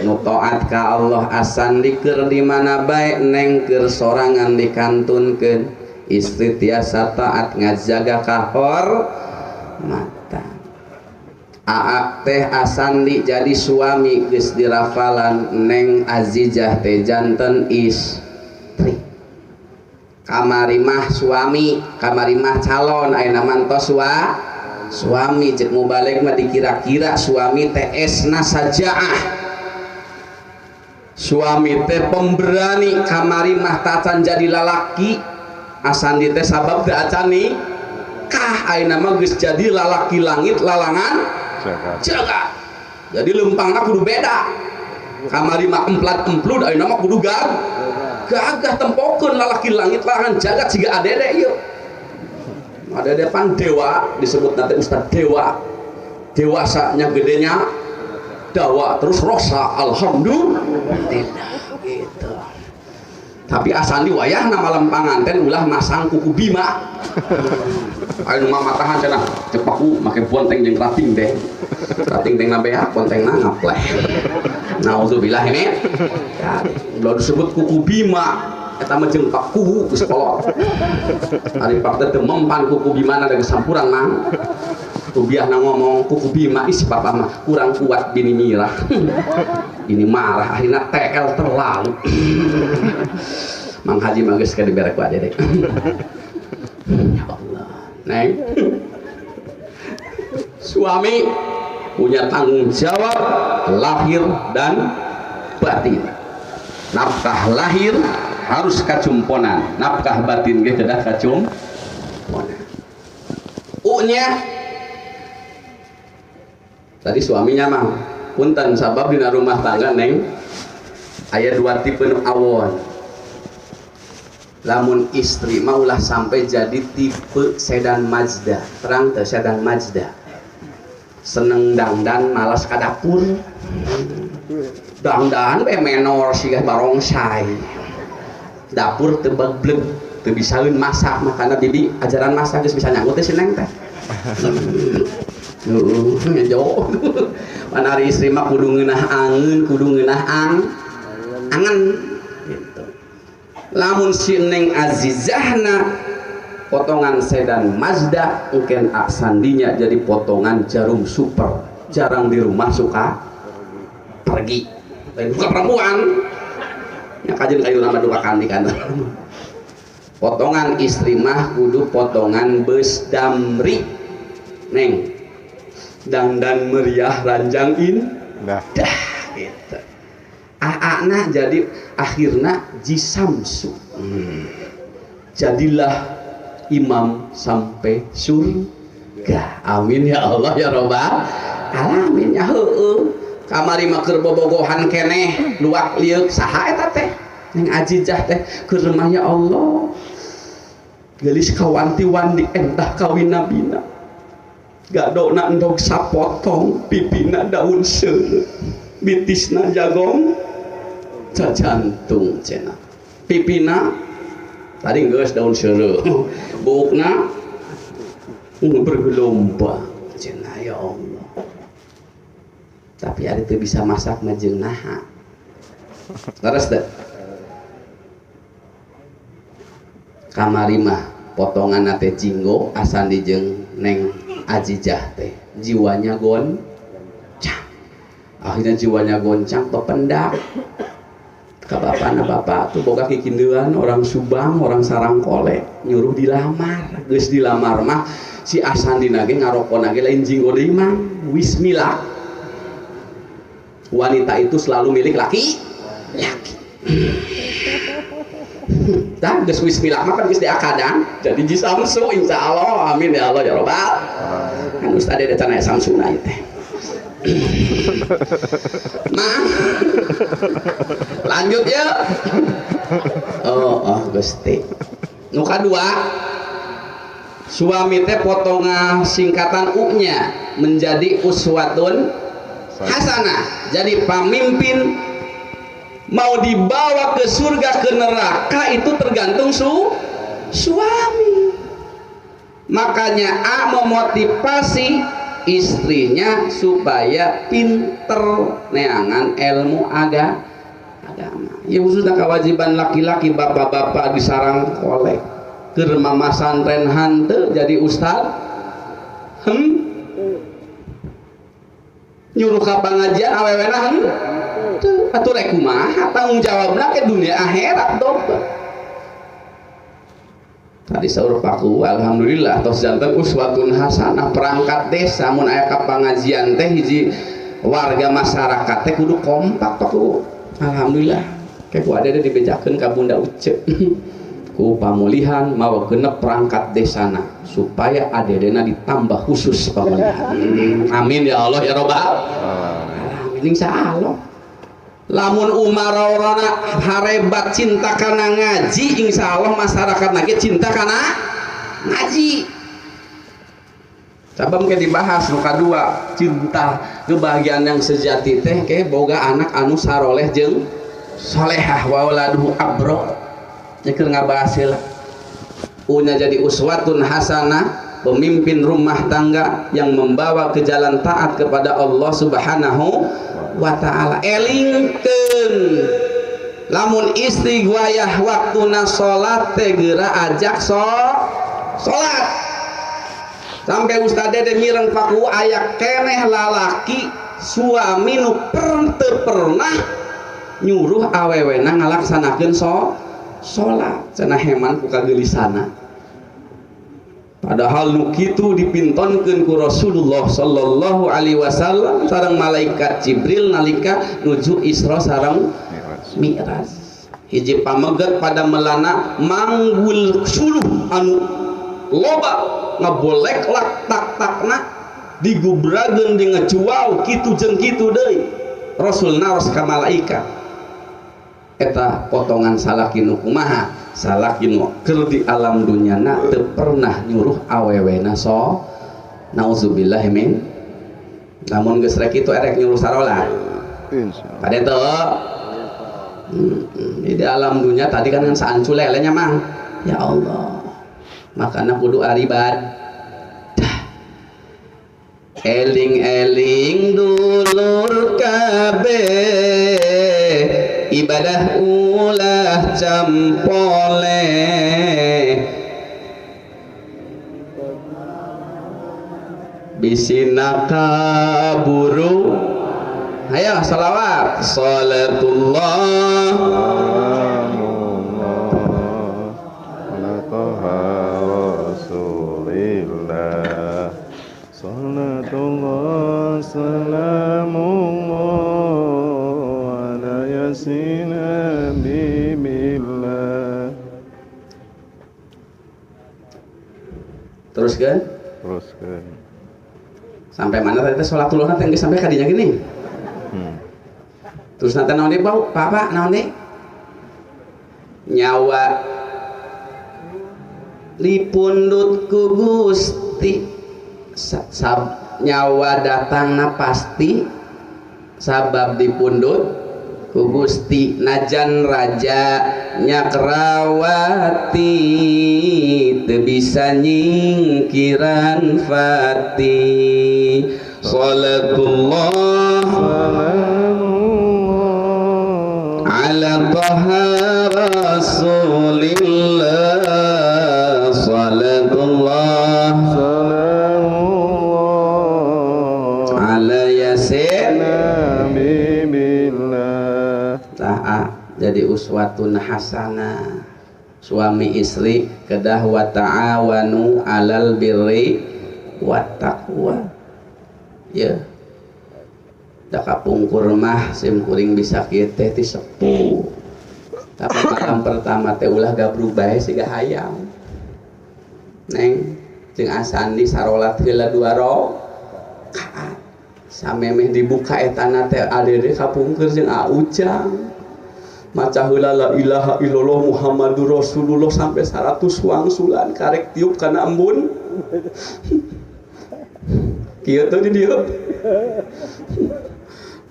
Nu taat ka Allah asan diker di mana bae neng keur sorangan dikantunkeun. Istri tiasa taat ngajaga kahormatan. Aa teh Asandi jadi suami geus dirafalan, neng Azizah teh janten istri. Kamari mah suami, kamari mah calon, ayeuna mah tos suami. Cek mubalig mah dikira-kira suami teh esna sajaah. Suami teh pemberani, kamari mah tacan jadi lalaki. Asandi teh sabab teu acan nikah ayeuna mah geus jadi lalaki langit lalangan jagat. Jadi lempangna kudu beda. Kamari mah emplat-emplud ayeuna mah kudu gagah tempokeun lalaki langit lalangan jagat siga adede ieu. Adede pan dewa disebut nanti ustad dewa. Dewasanya gedenya dawa terus rosa alhamdulillah gitu. Tapi asandi wayahna malam panganten ulah masang kuku bima. Ayo mah matahan cenah cepaku make bonteng jeung rating teh. Rating teh nabeak bontengna ngapleh. Nauzubillah ini. Ya, ulah disebut kuku bima eta mah jeung paku geus kolot. Ari pak teh teu mempan kuku bimana da geus sampuran mang. Rubiah na ngomong kuku bima isi papa mah kurang kuat bini mirah. Ini marah akhirnya TL terlalu. Mang Haji mah geus ka dibere ku adede. Ya Allah. Neng. Suami punya tanggung jawab lahir dan batin. Nafkah lahir harus kacumponan, nafkah batin ge kedah kacumponan. U-nya tadi suaminya mah punten sabab dina rumah tangga neng aya dua tipe nu awon. Lamun istri mah ulah sampai jadi tipe sedan Mazda, terang teu sedan Mazda. Seneng dangdan malas ka dapur. Dangdan we menor siga barongsai. Dapur teu begbleg, teu bisaeun masak, makana bibi ajaran masak geus bisa nyanggut teh si neng teh. Ngejo. Panari istri mah kudu ngeunah angeun, kudu ngeunah angen gitu. Lamun si Neng Azizahna potongan sedan Mazda mungkin aksandinya jadi potongan jarum super. Jarang di rumah suka pergi. Lain buka perempuan. Ya kajen kayu nama duka kandi kan. Potongan istri mah kudu potongan bus Damri. Neng dangdan meriah ranjang indah gitu. Aana jadi akhirna jisamsu. Jadilah imam sampai surga. Amin ya Allah ya robbal alamin. Ya heueuh. Kamari mah keur bobogohan keneh luak lieuk saha eta teh? Neng Azizah teh keur mah ya Allah. Geulis kawanti-wanti entah kawin nabina. Gadona endog sapotong, pipina daun seureuh, bitisna jagong jajantung cenah. Pipina tadi geus daun seureuh, buukna bergelombang cenah ya Allah. Tapi ari teu bisa masak mah jeung naha. Leres teu? Kamari mah potonganna teh jinggo asandi jeung Neng Azizah teh jiwanya goncang. Akhirnya jiwanya goncang pependak ka bapana, bapak tuh boga kikindean orang Subang, orang Sarangkole nyuruh dilamar. Geus dilamar mah si Asandina ge ngarokona ge lain jinggo deui mah wismillah. Wanita itu selalu milik laki laki. Tah geus wismillah mah kan geus diakadan jadi jisamsu insyaallah. Amin ya Allah ya robbal. Kan ustaz ada cenah samsuna ieu teh. Mah. Lanjut ya. Oh, Gusti. Nu kadua, suami teh potongan singkatan U-nya menjadi uswatun hasanah. Jadi pamimpin mau dibawa ke surga ke neraka itu tergantung suami. Makanya A memotivasi istrinya supaya pinter neangan ilmu agama. Ya khususnya kewajiban laki-laki bapak-bapak di sarang kolek keur mama santren hanteu jadi ustad. Nyuruh ka pangajian awewena henteu atuh rek kumaha tanggung jawabna ke dunia akhirat dong. Tadi saur paku alhamdulillah tos janten uswatun hasanah perangkat desa mun aya ka pangajian teh hiji warga masyarakat teh kudu kompak paku. Alhamdulillah kayak ku ada dibejakeun ka Bunda Uce. Ku pamulihan mawa genep perangkat desana supaya adedena ditambah khusus pamulihan. Amin ya Allah ya robbal alamin. Insyaallah lamun umarorana harebat cinta kana ngaji, insyaallah masyarakat lagi cinta kana ngaji. Coba mungkin dibahas nu kadua, cinta kebahagiaan yang sejati teh ke boga anak anu saroleh jeung solehah wa wauladuhu abro. Keur ngabahas heula. Unya jadi uswatun hasanah, pemimpin rumah tangga yang membawa ke jalan taat kepada Allah Subhanahu wa taala. Elingkeun lamun istri wayah waktuna salat teh geura ajak salat. Sampai Ustaz Dede mireng paku aya keneh lalaki suami nu teu pernah nyuruh awewena ngalaksanakeun salat. Cenah heman ku kagelisana. Padahal nu kitu dipintonkeun ku Rasulullah sallallahu alaihi wasallam sareng malaikat Jibril nalika nuju Isra sareng Mi'raj. Hiji pameget pada melana manggul suluh anu loba ngabolek lak tak-takna digubrageun di ngecuau kitu jeung kitu deui. Rasul naros ka malaikat, eta potongan salaki nu kumaha? Salaki nu keur di alam dunyana teu pernah nyuruh awewena so nauzubillah min. Lamun geus rek kitu erek nyuruh sarolat insyaallah. Kade teu di alam dunya tadi kan saancu lelenya mang. Ya Allah, makana kudu aribadah. Eling-eling dulur kabeh, ibadah ulah campole. Bisi nakaburu. Ayo salawat. Salatullah Rasulillah. Salatullah salamullah ala yasin habibillah. Teruskan? Teruskan. Sampai mana tadi salatullah nanti geus sampai kadinya gini. Terus nanti naon deui bau? Papa naon deui? Nyawa dipundhut ku Gusti. Nyawa datangna pasti sabab dipundhut ku Gusti. Najan raja nyakrawati teu bisa nyingkiran fati. Salatullah ala taha rasulillah. Salatullah salamullah ala yasin habibillah. Tah jadi uswatun hasanah suami istri kedah wa ta'awanu alal birri wat taqwa. Ya da kapungkur mah sim kuring bisa kieu teh ti sepuh. Tapi malam pertama teh ulah gabrug bae siga hayam. Neng jeung Asandi sarolat heula 2 rakaat. Samemeh dibuka etana teh adede kapungkur jeung Ujang. Maca heula la ilaha illallah Muhammadur Rasulullah sampai 100 wangsulan karek tiup kana embun. Kieu teh di dieu.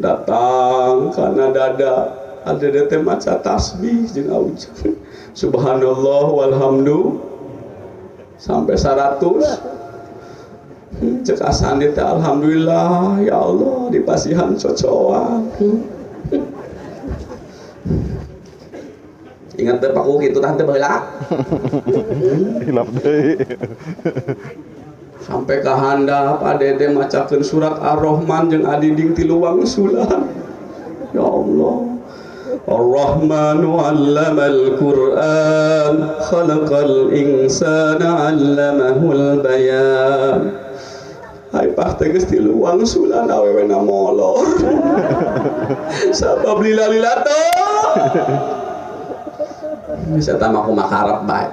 Datang kana dada adede teh maca tasbih jeung Ujang. Subhanallah walhamdulillah sampai 100. Cek Asandi teh alhamdulillah ya Allah dipasihan cocoan. Ingat teh paku kitu tah teh baheula. Hilap deui. Sampai ka handap adede macakeun surat Ar-Rahman jeung adiding tilu wangsulan. Ya Allah. Ar-Rahmanu 'allamal Qur'an, khalaqal insana 'allamahul bayan. Hai pak teh geus tilu wangsulan awewena molor. Sabab lila-lila teh. Geus eta mah kumaha karep bae.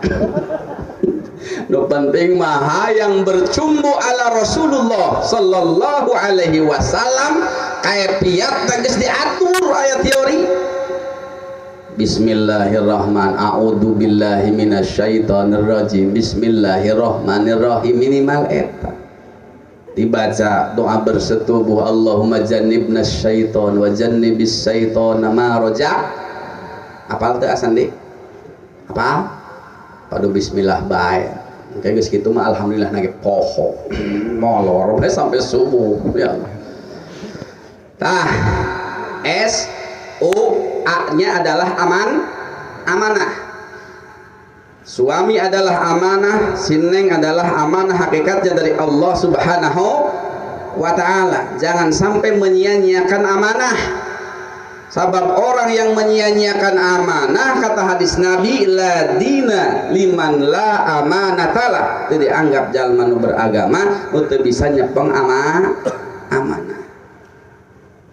Nu penting mah yang bercumbu ala Rasulullah sallallahu alaihi wasallam kaifiat geus diatur aya teori. Bismillahirrahman, a'udzu billahi minasyaitonir rajim, bismillahirrahmanirrahim, minimal eta dibaca doa bersetubuh, Allahumma jannibna syaiton wa jannibis syaitona ma raja. Apal teu Asandi? Apal? Padu bismillah bae. Engke geus kitu mah alhamdulillah nage poho. Molor bae sampai subuh ya Allah. Tah, S U A-nya adalah amanah. Suami adalah amanah, sineng adalah amanah hakikatnya dari Allah Subhanahu wa ta'ala. Jangan sampai menyia-nyiakan amanah. Sebab orang yang menyia-nyiakan amanah, kata hadis Nabi, la dina liman la amanatalah. Jadi anggap jalma nu beragama nu teu bisa nyepeng amanah.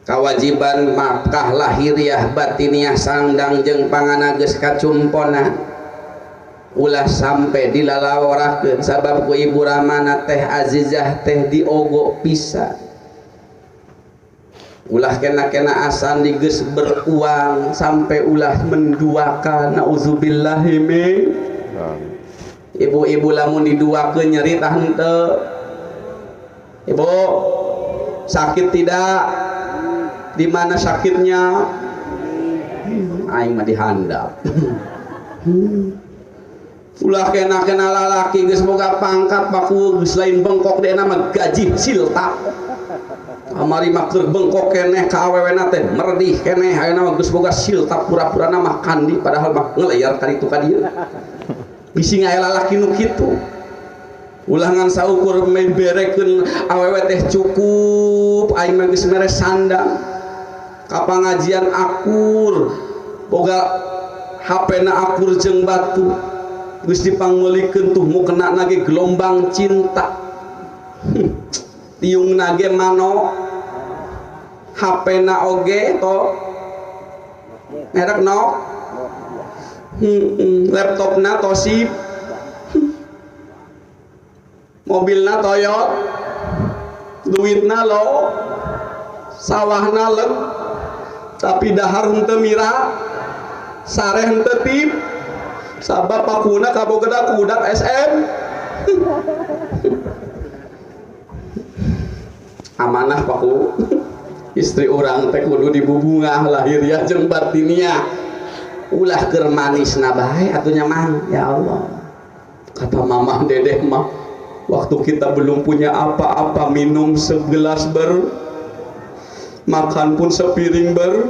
Kewajiban mapkah lahiriah batiniah sandang jeung pangana geus kacumpona. Ulah sampai dilalaworakeun sabab ku ibu ramana teh Azizah teh diogo pisan. Ulah kena-kena asan digeus beruang sampai ulah menduakan, nauzubillahi min. Ibu-ibu lamun diduakeun nyeri tah henteu? Ibu sakit tidak? Di mana sakitnya? Aing mah dihandap. Ulah kena-kena lalaki geus boga pangkat paku geus lain bengkok deuna mah gaji silta. Amari mah keur bengkok keneh ka awewena teh merdih keneh ayeuna mah geus boga silta pura-purana mah kandi padahal mah ngelayar ka ditu ka dieu. Bisi aya lalaki nu kitu. Ulah ngan saukur berekeun awewe teh cukup aing mah geus mere sandang. Ka pangajian akur boga HP-na akur jeung batu. Geus dipangmeulikeun tuh mu kena nage gelombang cinta. Tiung nage mano HP-na oge to merek no laptopna Toshiba, mobilna Toyota, duitna lo, sawahna leg, tapi dahar henteu mira, sare henteu tip, sabab pakuna kabogeda kudak SM. Amanah paku istri urang teh kudu dibubungah lahiriah jeung batiniah. Ulah keur manisna bae atuh nya mang, ya Allah. Kata mamah dedeh mah, waktu kita belum punya apa-apa, minum segelas ber, makan pun sepiring ber,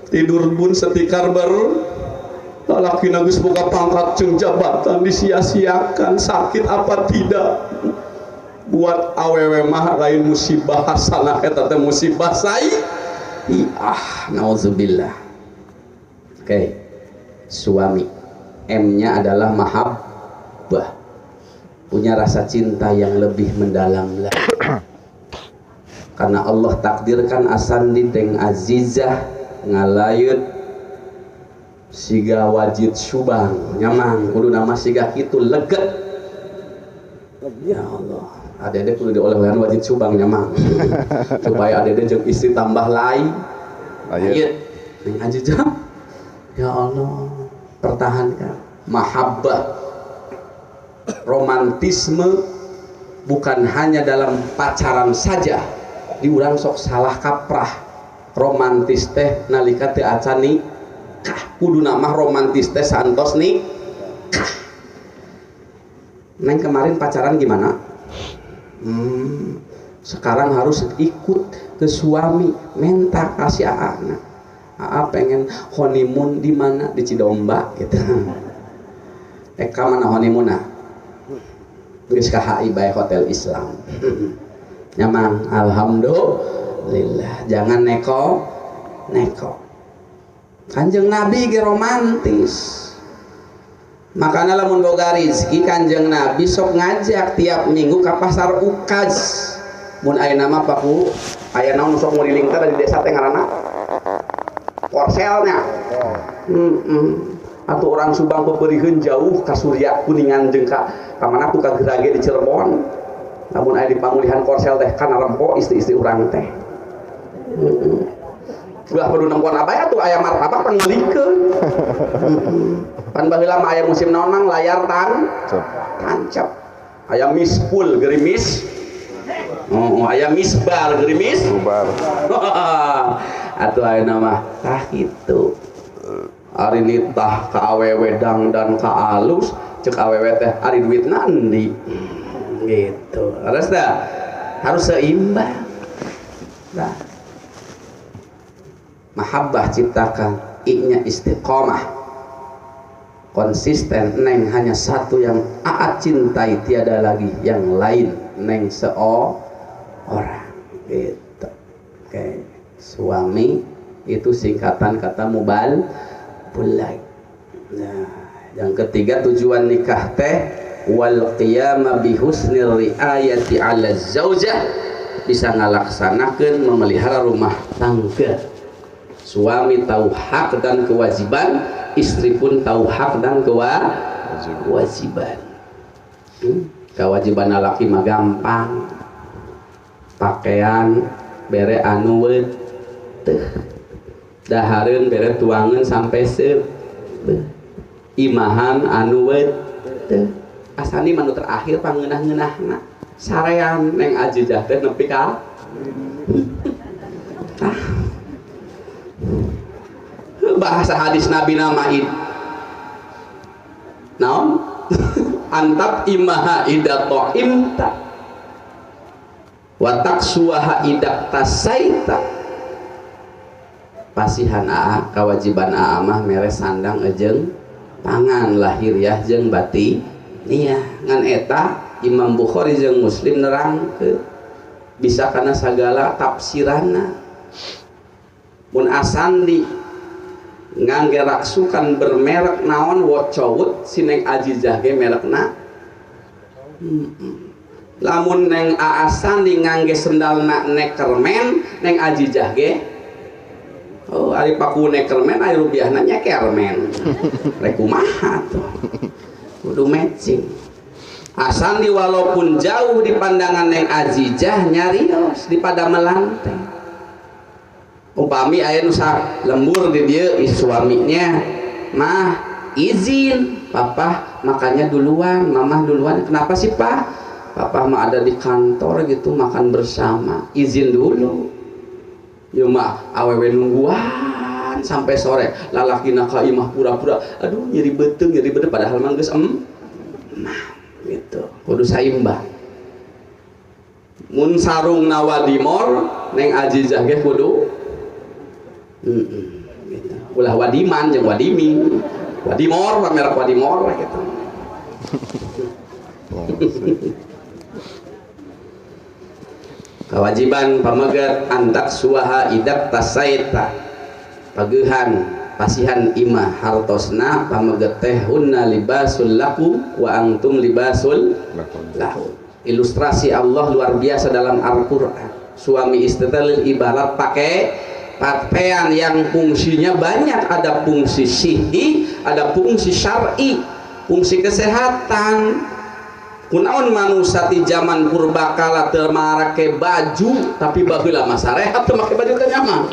tidur pun setikar ber. Lalaki geus boga pangkat jeung jabatan disia-siakan, sakit apa tidak. Buat awewe mah lain musibah hasanah eta teh musibah sai. Ah, nauzubillah. Oke. Suami M-nya adalah mahabbah. Punya rasa cinta yang lebih mendalam lagi. Karena Allah takdirkan Asandi deng Azizah ngalayut siga wajid Subang nyamang kudu nama siga kitu leget. Ya Allah, adede kudu dioleh-olehan wajid Subang nyamang supaya adede jeung istri tambah lai. Layut. Ning Azizah, ya Allah, pertahankan mahabbah. Romantisme bukan hanya dalam pacaran saja. Di urang sok salah kaprah. Romantis teh nalika teu acan nikah. Kudu mah romantis teh santos nikah. Neng kemarin pacaran gimana? Sekarang harus ikut ke suami, minta kasih anak. Aa pengen honeymoon di mana? Di Cidomba gitu. Eka mana honeymoon-na? Geus ka HI bae Hotel Islam. Nyamang alhamdulillah. Jangan neko neko. Kanjeng Nabi ge romantis. Makanya lamun boga rezeki Kanjeng Nabi sok ngajak tiap minggu ka pasar Ukaz. Mun ayeuna mah paku aya naon sok nguriling teh di desa teh ngaranna Porselnya. Atau orang Subang peperiheun jauh ka Surya Kuningan jeung ka mana tuh ka Gerage di Cirebon. Lamun aya di pamulihan Korsel teh kana rempo istri-istri urang teh. Ulah kudu nempon abaya tuh aya martabak pangeulikeun. Pan baheula mah aya musim naon mang layar tancap. Aya mispul gerimis. Oh, aya misbar gerimis. Bubar. Atuh ayeuna mah tah kitu. Ari nitah ka awewe dangdan ka alus, cek awewe teh ari duitna endi. Gitu. Harus dah. Harus seimbang. Nah. Mahabbah ciptakan, i-nya istiqomah. Konsisten, neng hanya satu yang aat cintai, tiada lagi yang lain, neng seorang. Gitu. Oke. Suami itu singkatan kata mubal bulag. Nah, yang ketiga tujuan nikah teh wal qiyama bi husnir riayati ala zaujah, bisa ngalaksanakeun memelihara rumah tangga. Suami tahu hak dan kewajiban, istri pun tahu hak dan kewajiban. Kewajiban laki mah gampang. Pakaian bere anu weteh, dahareun bere tuangan sampai seubeuh, imahan anu weteh. Asani manu terakhir pangeunah-ngeunahna sarean neng Azizah teh nepi ka bahasa hadis Nabi namain naon antap imaha ida ta'imta wa taksuwaha ida tasaita. Pasihan aa kewajiban aa mah mere sandang ejeng pangan lahiriah jeung batiniah. Ngan eta Imam Bukhari jeung Muslim nerangkeun bisa kana sagala tafsirana. Mun asandi ngangge raksukan bermerek naon wocowut si neng Azizah ge merekna. Lamun neng Asandi ngangge sendalna nekermen, neng Azizah ge oh ari paku nekermen ari rupiahna nyekermen. Rek kumaha tuh. Kudu matching. Asandi walaupun jauh di pandangan neng Azizah nyarios di padamelan teh. Upami aya nu lembur di dieu suaminya mah izin papa makannya duluan, mamah duluan. Kenapa sih pak? Papa mah ada di kantor gitu makan bersama, izin dulu. Ya mah awewe nungguan sampai sore, lalakina ka imah pura-pura aduh nyeri beuteung padahal mah geus mah gitu. Kudu saimbang. Mun sarungna wadimor neng Azizah ge kudu gitu. Ulah wadiman jeung wadimi. Wadimor merek wadimor gitu. Kewajiban pamegat antak suaha idak tasaita. Pagehan pasihan imah hartosna pamegat teh hunna libasul lakum wa antum libasul lahum. Ilustrasi Allah luar biasa dalam Al-Qur'an. Suami istri ibarat pakai pakaian yang fungsinya banyak, ada fungsi sihi, ada fungsi syar'i, fungsi kesehatan. Kunaon manusia di zaman purbakala teu marake baju, tapi baheula mah sarehat teu make baju teh nyaman.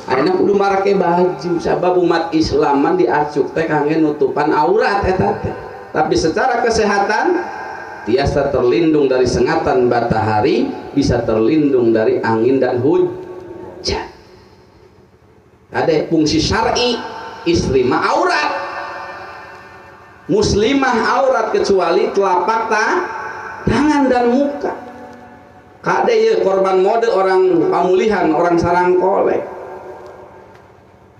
Ayeuna kudu marake baju sabab umat Islam mah diacuk teh kangge nutupan aurat eta teh. Tapi secara kesehatan tiasa terlindung dari sengatan matahari, bisa terlindung dari angin dan hujan. Ada fungsi syar'i, istri mah aurat, muslimah aurat kecuali telapak tangan dan muka. Kade ya korban mode orang pamulihan, orang Sarangkole.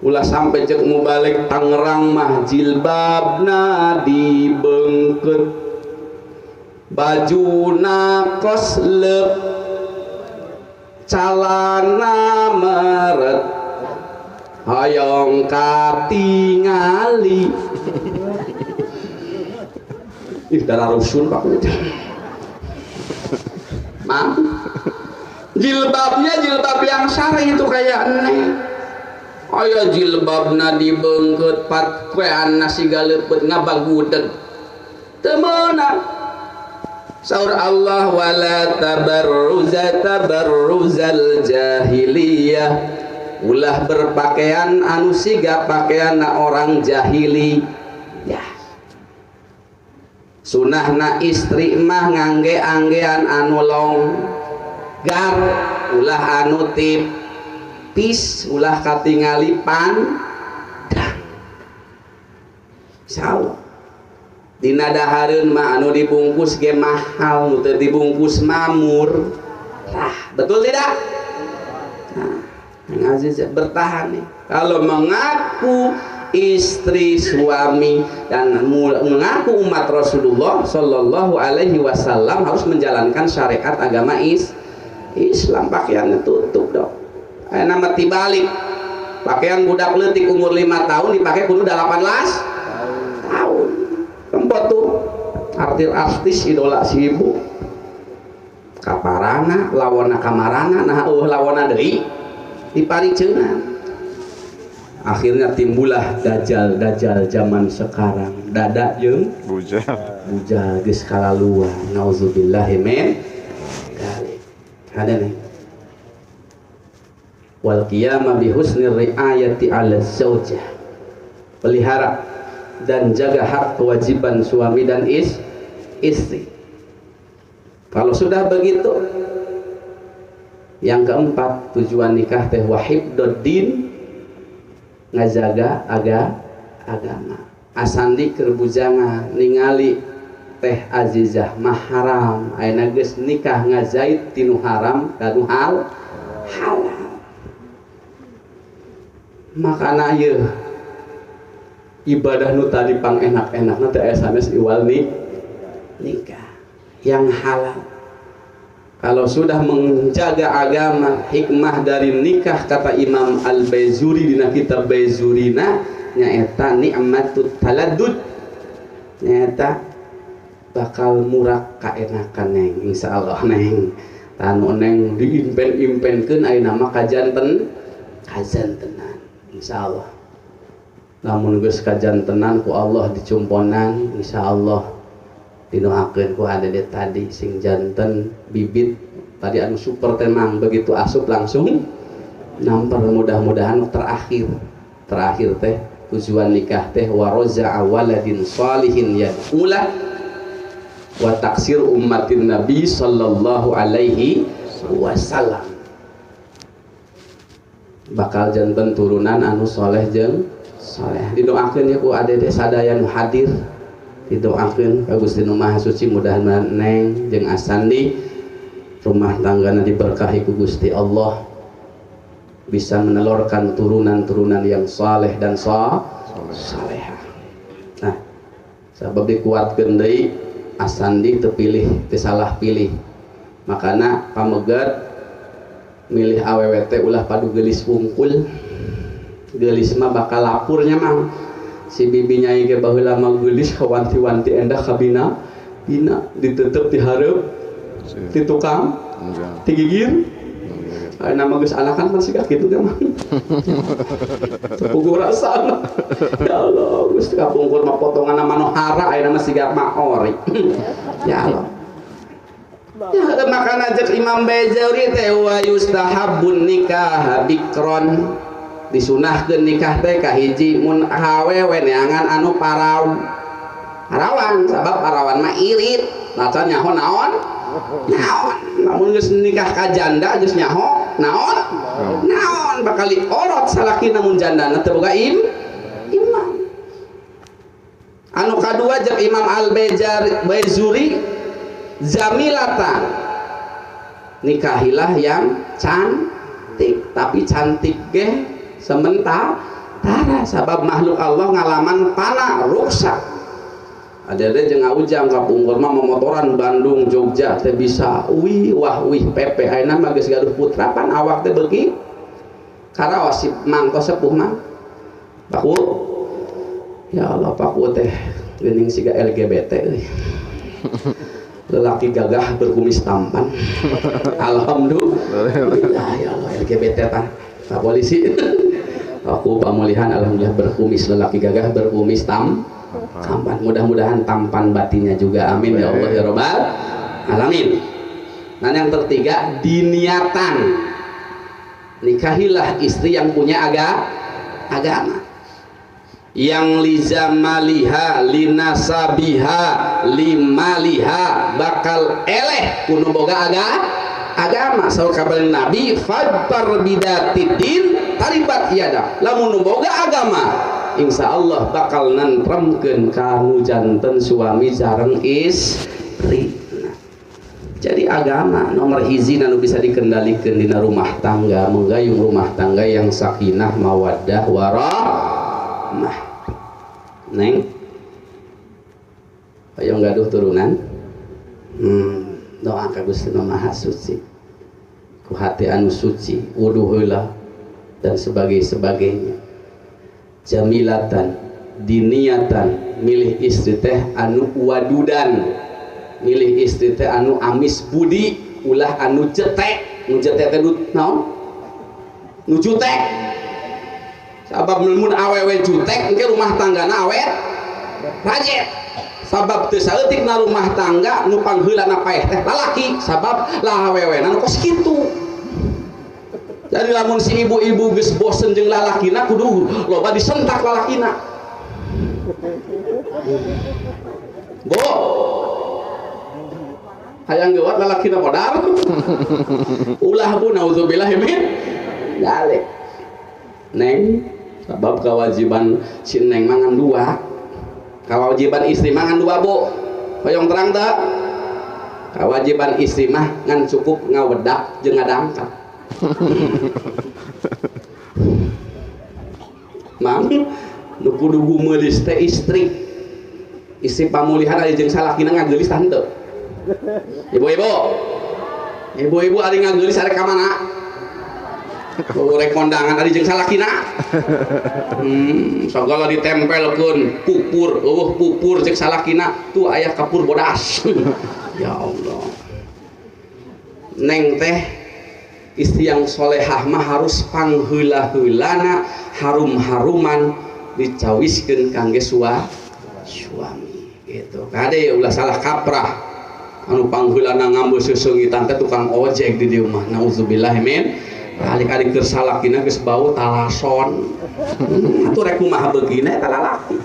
Ulah sampai cek mubalik Tangerang mah jilbabna dibengket, bajuna koslep, calana meret, hoyong katingali. Ih darah rusun pak. Mang jilbabnya jilbab yang syar'i itu kayak neng. Aya jilbabna dibeungkeut patkean siga leupeut ngabagudeg. Teu meunang. Saur Allah wala tabarruza tabarruzal jahiliyah. Ulah berpakaian anu siga pakaianna orang jahili. Ya. Sunahna istri mah ngangge anggean anu longgar, ulah anu tipis, ulah katingali pandang. Insyaallah. Dina dahareun mah anu dibungkus ge mahal, nu teu dibungkus mamur. Lah, betul tidak? Nah, Aziz bertahan nih. Kalau mengaku istri suami dan mengaku umat Rasulullah Shallallahu Alaihi Wasallam harus menjalankan syariat agama Islam. Pakaiannya tutup dong. Nama tibalik pakaian budak leutik umur 5 tahun dipakai kudu 18 tahun. Tempat tuh artis-artis idola si ibu kaparana lawana kamarana nah lawana deui dipariceunaan. Akhirnya timbullah dajjal-dajjal zaman sekarang. Dada jeung bujal. Bujal geus kalaluan. Nauzubillahi min dzalik. Ada nih. Wal qiyama bi husnir riayati 'ala zaujah. Pelihara dan jaga hak kewajiban suami dan istri. Kalau sudah begitu, yang keempat tujuan nikah teh wahibduddin, ngajaga agama. Asandi keur bujanga ningali teh Azizah mah haram, ayeuna geus nikah ngazait tinu haram ka nu halal. Makana ieu ibadah nu tadi pang enak-enakna teh aya sanes iwal nikah yang halal. Kalau sudah menjaga agama, hikmah dari nikah kata Imam Al-Baizuri dina kitab Baizurina nyaeta nikmatut taladdud, nyaeta bakal murah kaenakan neng, insyaallah neng. Tanu neng diimpen-impenkeun ayeuna mah kajanten, kajantenan insyaallah. Lamun geus kajantenan ku Allah dicumponan insyaallah. Dinoakeun ku adede tadi sing janten bibit tadi anu super tenang begitu asup langsung namper. Mudah-mudahan terakhir teh tujuan nikah teh waroza'a waladin salihin yad'ula wa taksir ummatin nabi sallallahu alaihi wasallam. Bakal janten turunan anu soleh jeung soleh. Didoakeun ya ku adede sadaya nu hadir. Didoakeun ka Gusti Nu Maha Suci mudah-mudahan neng jeung Asandi rumah tanggana diberkahi ku Gusti Allah, bisa menelurkan turunan-turunan yang saleh dan salehah. Nah, sabab dikuatkeun deui Asandi teu pilih, teu salah pilih. Makana pamegat milih awewe teh ulah padu geulis wungkul. Geulis mah bakal lapurnya mang. Si bibi nyai ge baheula mah geulis kawanti-wanti endah kabina bina ditutup dihareup ti tukang ti gigir. Ayeuna mah geus anakan pan siga kitu ge mah. Teu rasana. Ya Allah, geus kapungkur mah potonganna manohara ayeuna mah siga maori. Ya Allah. Ya makana jeung Imam Baizuri teh wa yustahabbun nikah bikron. Disunahkeun nikah teh kahiji mun awewe neangan anu parawan, sabab parawan mah irit macan nyaho naon naon. Lamun geus nikah ka janda geus nyaho naon naon bakal diorot salakina mun jandana teu boga imam. Anu kadua jeung Imam Al-Baizuri zamilatan, nikahilah yang cantik, tapi cantik ge sementara sabab makhluk Allah ngalaman pana ruksak. Ada jeung ngaujang kapungkur mah momotoran Bandung Jogja teh bisa wih wah wih pepe. Ayeuna mah geus gaduh putra pan awak teh beuki karaos si mangko sepuh mah. Paku ya Allah, paku teh geuning siga LGBT euy. Lelaki gagah berkumis tampan. Alhamdulillah ya Allah LGBT tah. Pak polisi. Aku pamulihan alhamdulillah berkumis, lelaki gagah berkumis tampan. Mudah-mudahan tampan batinnya juga. Amin ya Allah ya Rabbal alamin. Nah yang tertiga diniatan. Nikahilah istri yang punya agama. Yang lizamaliha linasabiha limaliha bakal eleh kuno boga agama. Saur kabar Nabi fadbar bidatidin taribat iada. Lamun boga agama insya Allah bakal nentremkeun kanu janten suami sareng istri. Jadi agama nomor hiji anu bisa dikendalikan dina rumah tangga, menggayung rumah tangga yang sakinah mawaddah warahmah. Neng, ayo gaduh turunan. Doa ka Gusti Maha Suci. Ku hati anu suci, wuduh heula dan sebagainya. Jamilatan, diniatan, milih istri teh anu wadudan. Milih istri teh anu amis budi, ulah anu cetek. Nu cetek teh naon? Nu jutek. Sabab mun awewe jutek engke rumah tanggana awet rajet. Sabab teu saeutik na rumah tangga nu pangheulana paeh teh lalaki, sabab lah awewena nu kos kitu. Jadi lamun si ibu-ibu geus bosen jeung lalakina kudu loba disentak lalakina. Bo hayang geuwat lalakina modal. Ulah bu naudzubillah min dzalik. Neng, sabab kewajiban si neng mangan dua. Kewajiban istri mangan dua bu. Hoyong terang teu? Kewajiban istri mah ngan cukup ngawedak jeung ngadangkap. Mang, nu kudu gumeulis teh istri. Istri pamulihan aya jeung salakina ngageulis tah henteu? Ibu-ibu, ibu-ibu ari ngageulis arek ka mana? Rek kondangan ari jeung salakina. Sagala ditempelkeun pupur, eueuh pupur jeung salakina tuh aya kapur bodas. Ya Allah. Neng teh istri yang solehah mah harus pangheula-heulana harum-haruman dicawiskeun kangge suami gitu. Kade ulah salah kaprah. Anu pangheulana ngambil seseungitan teh tukang ojek di dieu mah. Nauzubillah min alik-alik keur salakina geus bau talason. Atuh rek kumaha beukina eta lalaki.